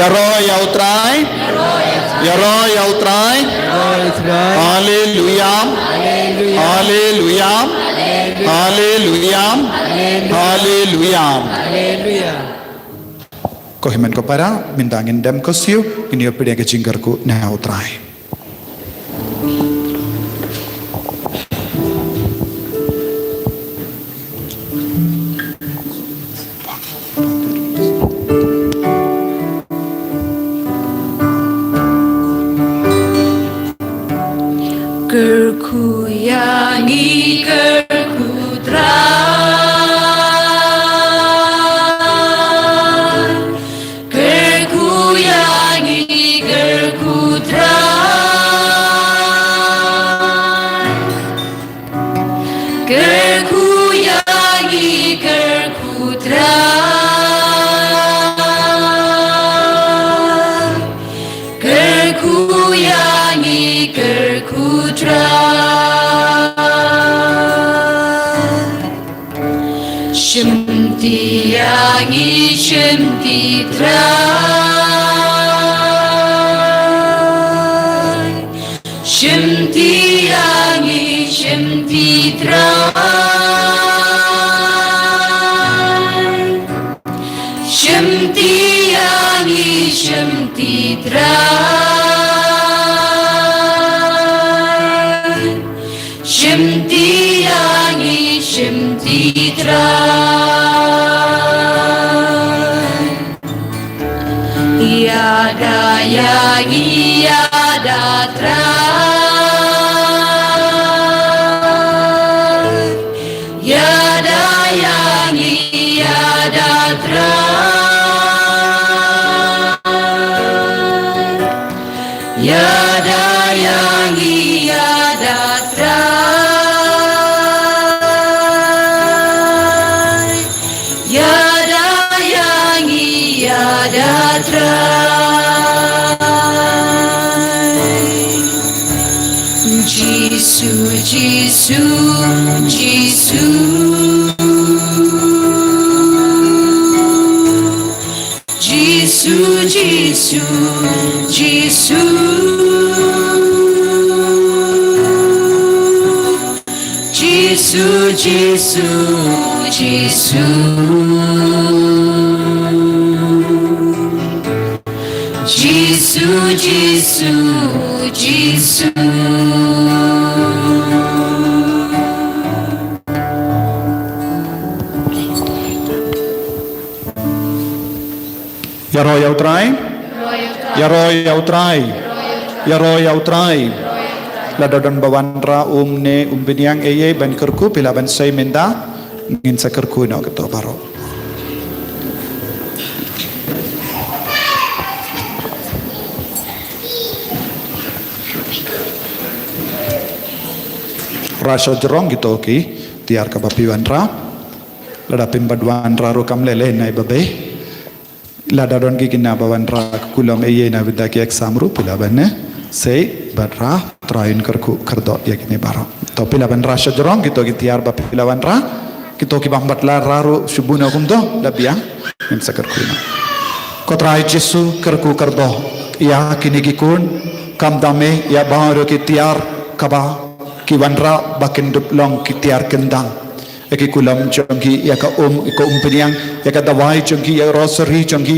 Ïaroh ïa U Trai. Ïaroh ïa U Trai. Haleluya. Haleluya. Haleluya. Haleluya. Ko hynmen ko para, mynta ngin dem ko siew, ngin ïoh pdiang ka jingkyrkhu na U Trai. Kyrkhu ïa ngi, kyrkhu Trai. Kyrkhu ïa ngi, kyrkhu Trai. Kyrkhu ïa ngi, kyrkhu Trai. Kyrkhu ïa ngi, kyrkhu Trai. Shimti ïa ngi, shimti Trai. Shimti ïa ngi, shimti Trai. Shimti ïa ngi, shimti Trai. Shimti ïa ngi, shimti Trai. Ïada ïa ngi, ïada Trai. Ïada ïa ngi, ïada Trai. Ïada ïa ngi, ïada Trai. Ïada ïa ngi, ïada Trai. Jisu, Jisu, Jisu. Jisu, Jisu, Jisu. Jisu, Jisu, Jisu. Jisu, Jisu, Jisu. Ïaroh ïa U Trai. Ïaroh ïa U Trai. Ïaroh ïa U Trai. Lada don ba wanrah um ne umpynïang eiei ban kyrkhu, phi lah ban sei mynta. Ngin sa kyrkhu noh ïa kito baroh. Rah shajrong kito ki tiar kaba phi wanrah. Lada phim pat wanrah ruh kam lei lei, nai ba beh. Lada don ki kine ba wanrah ka kulom eiei na bynta ki exam ruh, phi lah ban, eh, sei bad rah, Trai un kyrkhu kyrdoh ïa kine baroh. To phi lah ban rah shajrong kito ki tiar ba phi lah wanrah, kito ki bym pat lah rah ruh shu bun kumto, la biang, ngin sa kyrkhu noh. Ko Trai Jisu, kyrkhu kyrdoh ïa kine ki khun, khamtam eh ïa baroh ki tiar kaba ki wanrah ba kin dup long ki tiar kyntang. Ïa ki kulom jong ki, ïa ka um, ïa ka umpynïang, ïa ka dawai jong ki, ïa ka rosary jong ki,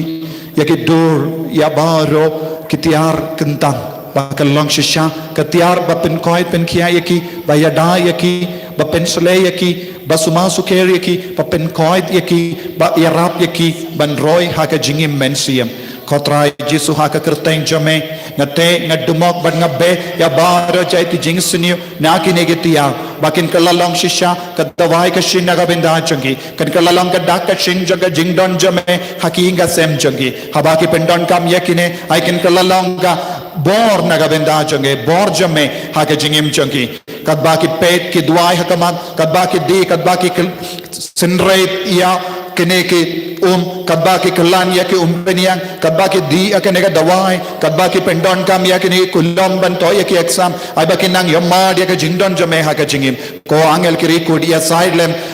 ïa ki dur, ïa baroh ki tiar kyntang. Ba kan long shisha ka tiar ba pynkoit pynkhia ïa ki, ba ïada ïa ki, ba pynshlei ïa ki, ba sumar sukher ïa ki, ba pynkoit ïa ki, ba ïarap ïa ki ban roi ha ka jingim mynsiem. Ko Trai Jisu, ha ka kyrteng jong me, nga teh, nga dumok bad nga beh ïa baroh jait ki jingsniew na kine ki tiar, ba kin kylla long shisha ka dawai ka shin na ka bynta jong ki, kan kylla long ka dak ka shing jong ka jingdon jong me ha ki ïing ka sem jong ki. Haba ki pyndonkam ïa kine, ai kin kylla long ka bor na ka bynta jong ki, bor jong me ha ka jingim jong ki. Katba ki peit ki duwai ha khmat, katba ki dih, katba ki kyl-, synreit ïa kine ki um, katba ki kyllan ïa ki umpynïang, katba ki dih ïa kine ki dawai, katba ki pyndonkam ïa kine ki kulom ban toh ïa ki exam, ai ba kin nang ïohmad ïa ka jingdon jong me ha ka jingim. Ko angel ki riewkhuid, ïasaid lem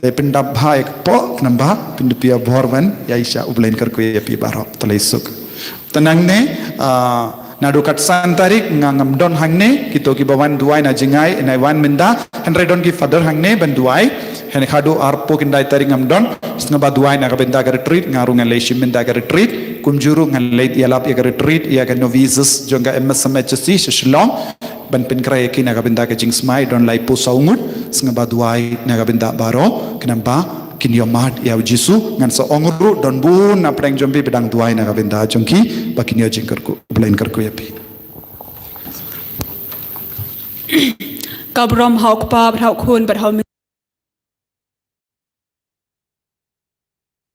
Te pyndap bha ïa ka pok, namar ba pynduh ïa bor ban ïaishah. U Blei un kyrkhu ïa phi baroh. Te lei suk. Te nangne, ah, naduh kat san tarik nga ngam don hangne, kito kiba wan duwai na jngai, nai wan mynta, hynrei don ki father hangne ban duwai, hynrei haduh arphew khyndai tarik ngam don, sngewbha duwai na ka bynta ka retreat, nga ruh ngan leit shim bynta ka retreat, kumjuh ruh ngan leit ïalap ïa ka retreat, ïa ka novices, jong ka M S M H S C, sha Shillong, ban pynkhreh ïa ki na ka bynta ka jingsmai, don laiphew saw ngut, sngewbha duwai na ka bynta baroh, khnang ba kin ïohmad ïa u Jisu, ngan sa ong ruh, don bun na pdeng jong phi ba dang duwai na ka bynta jong ki, ba kin ïoh jingkyrkhu, U Blei un kyrkhu ïa phi. Ka burom ha u Kpa, bad ha u Khun, bad ha u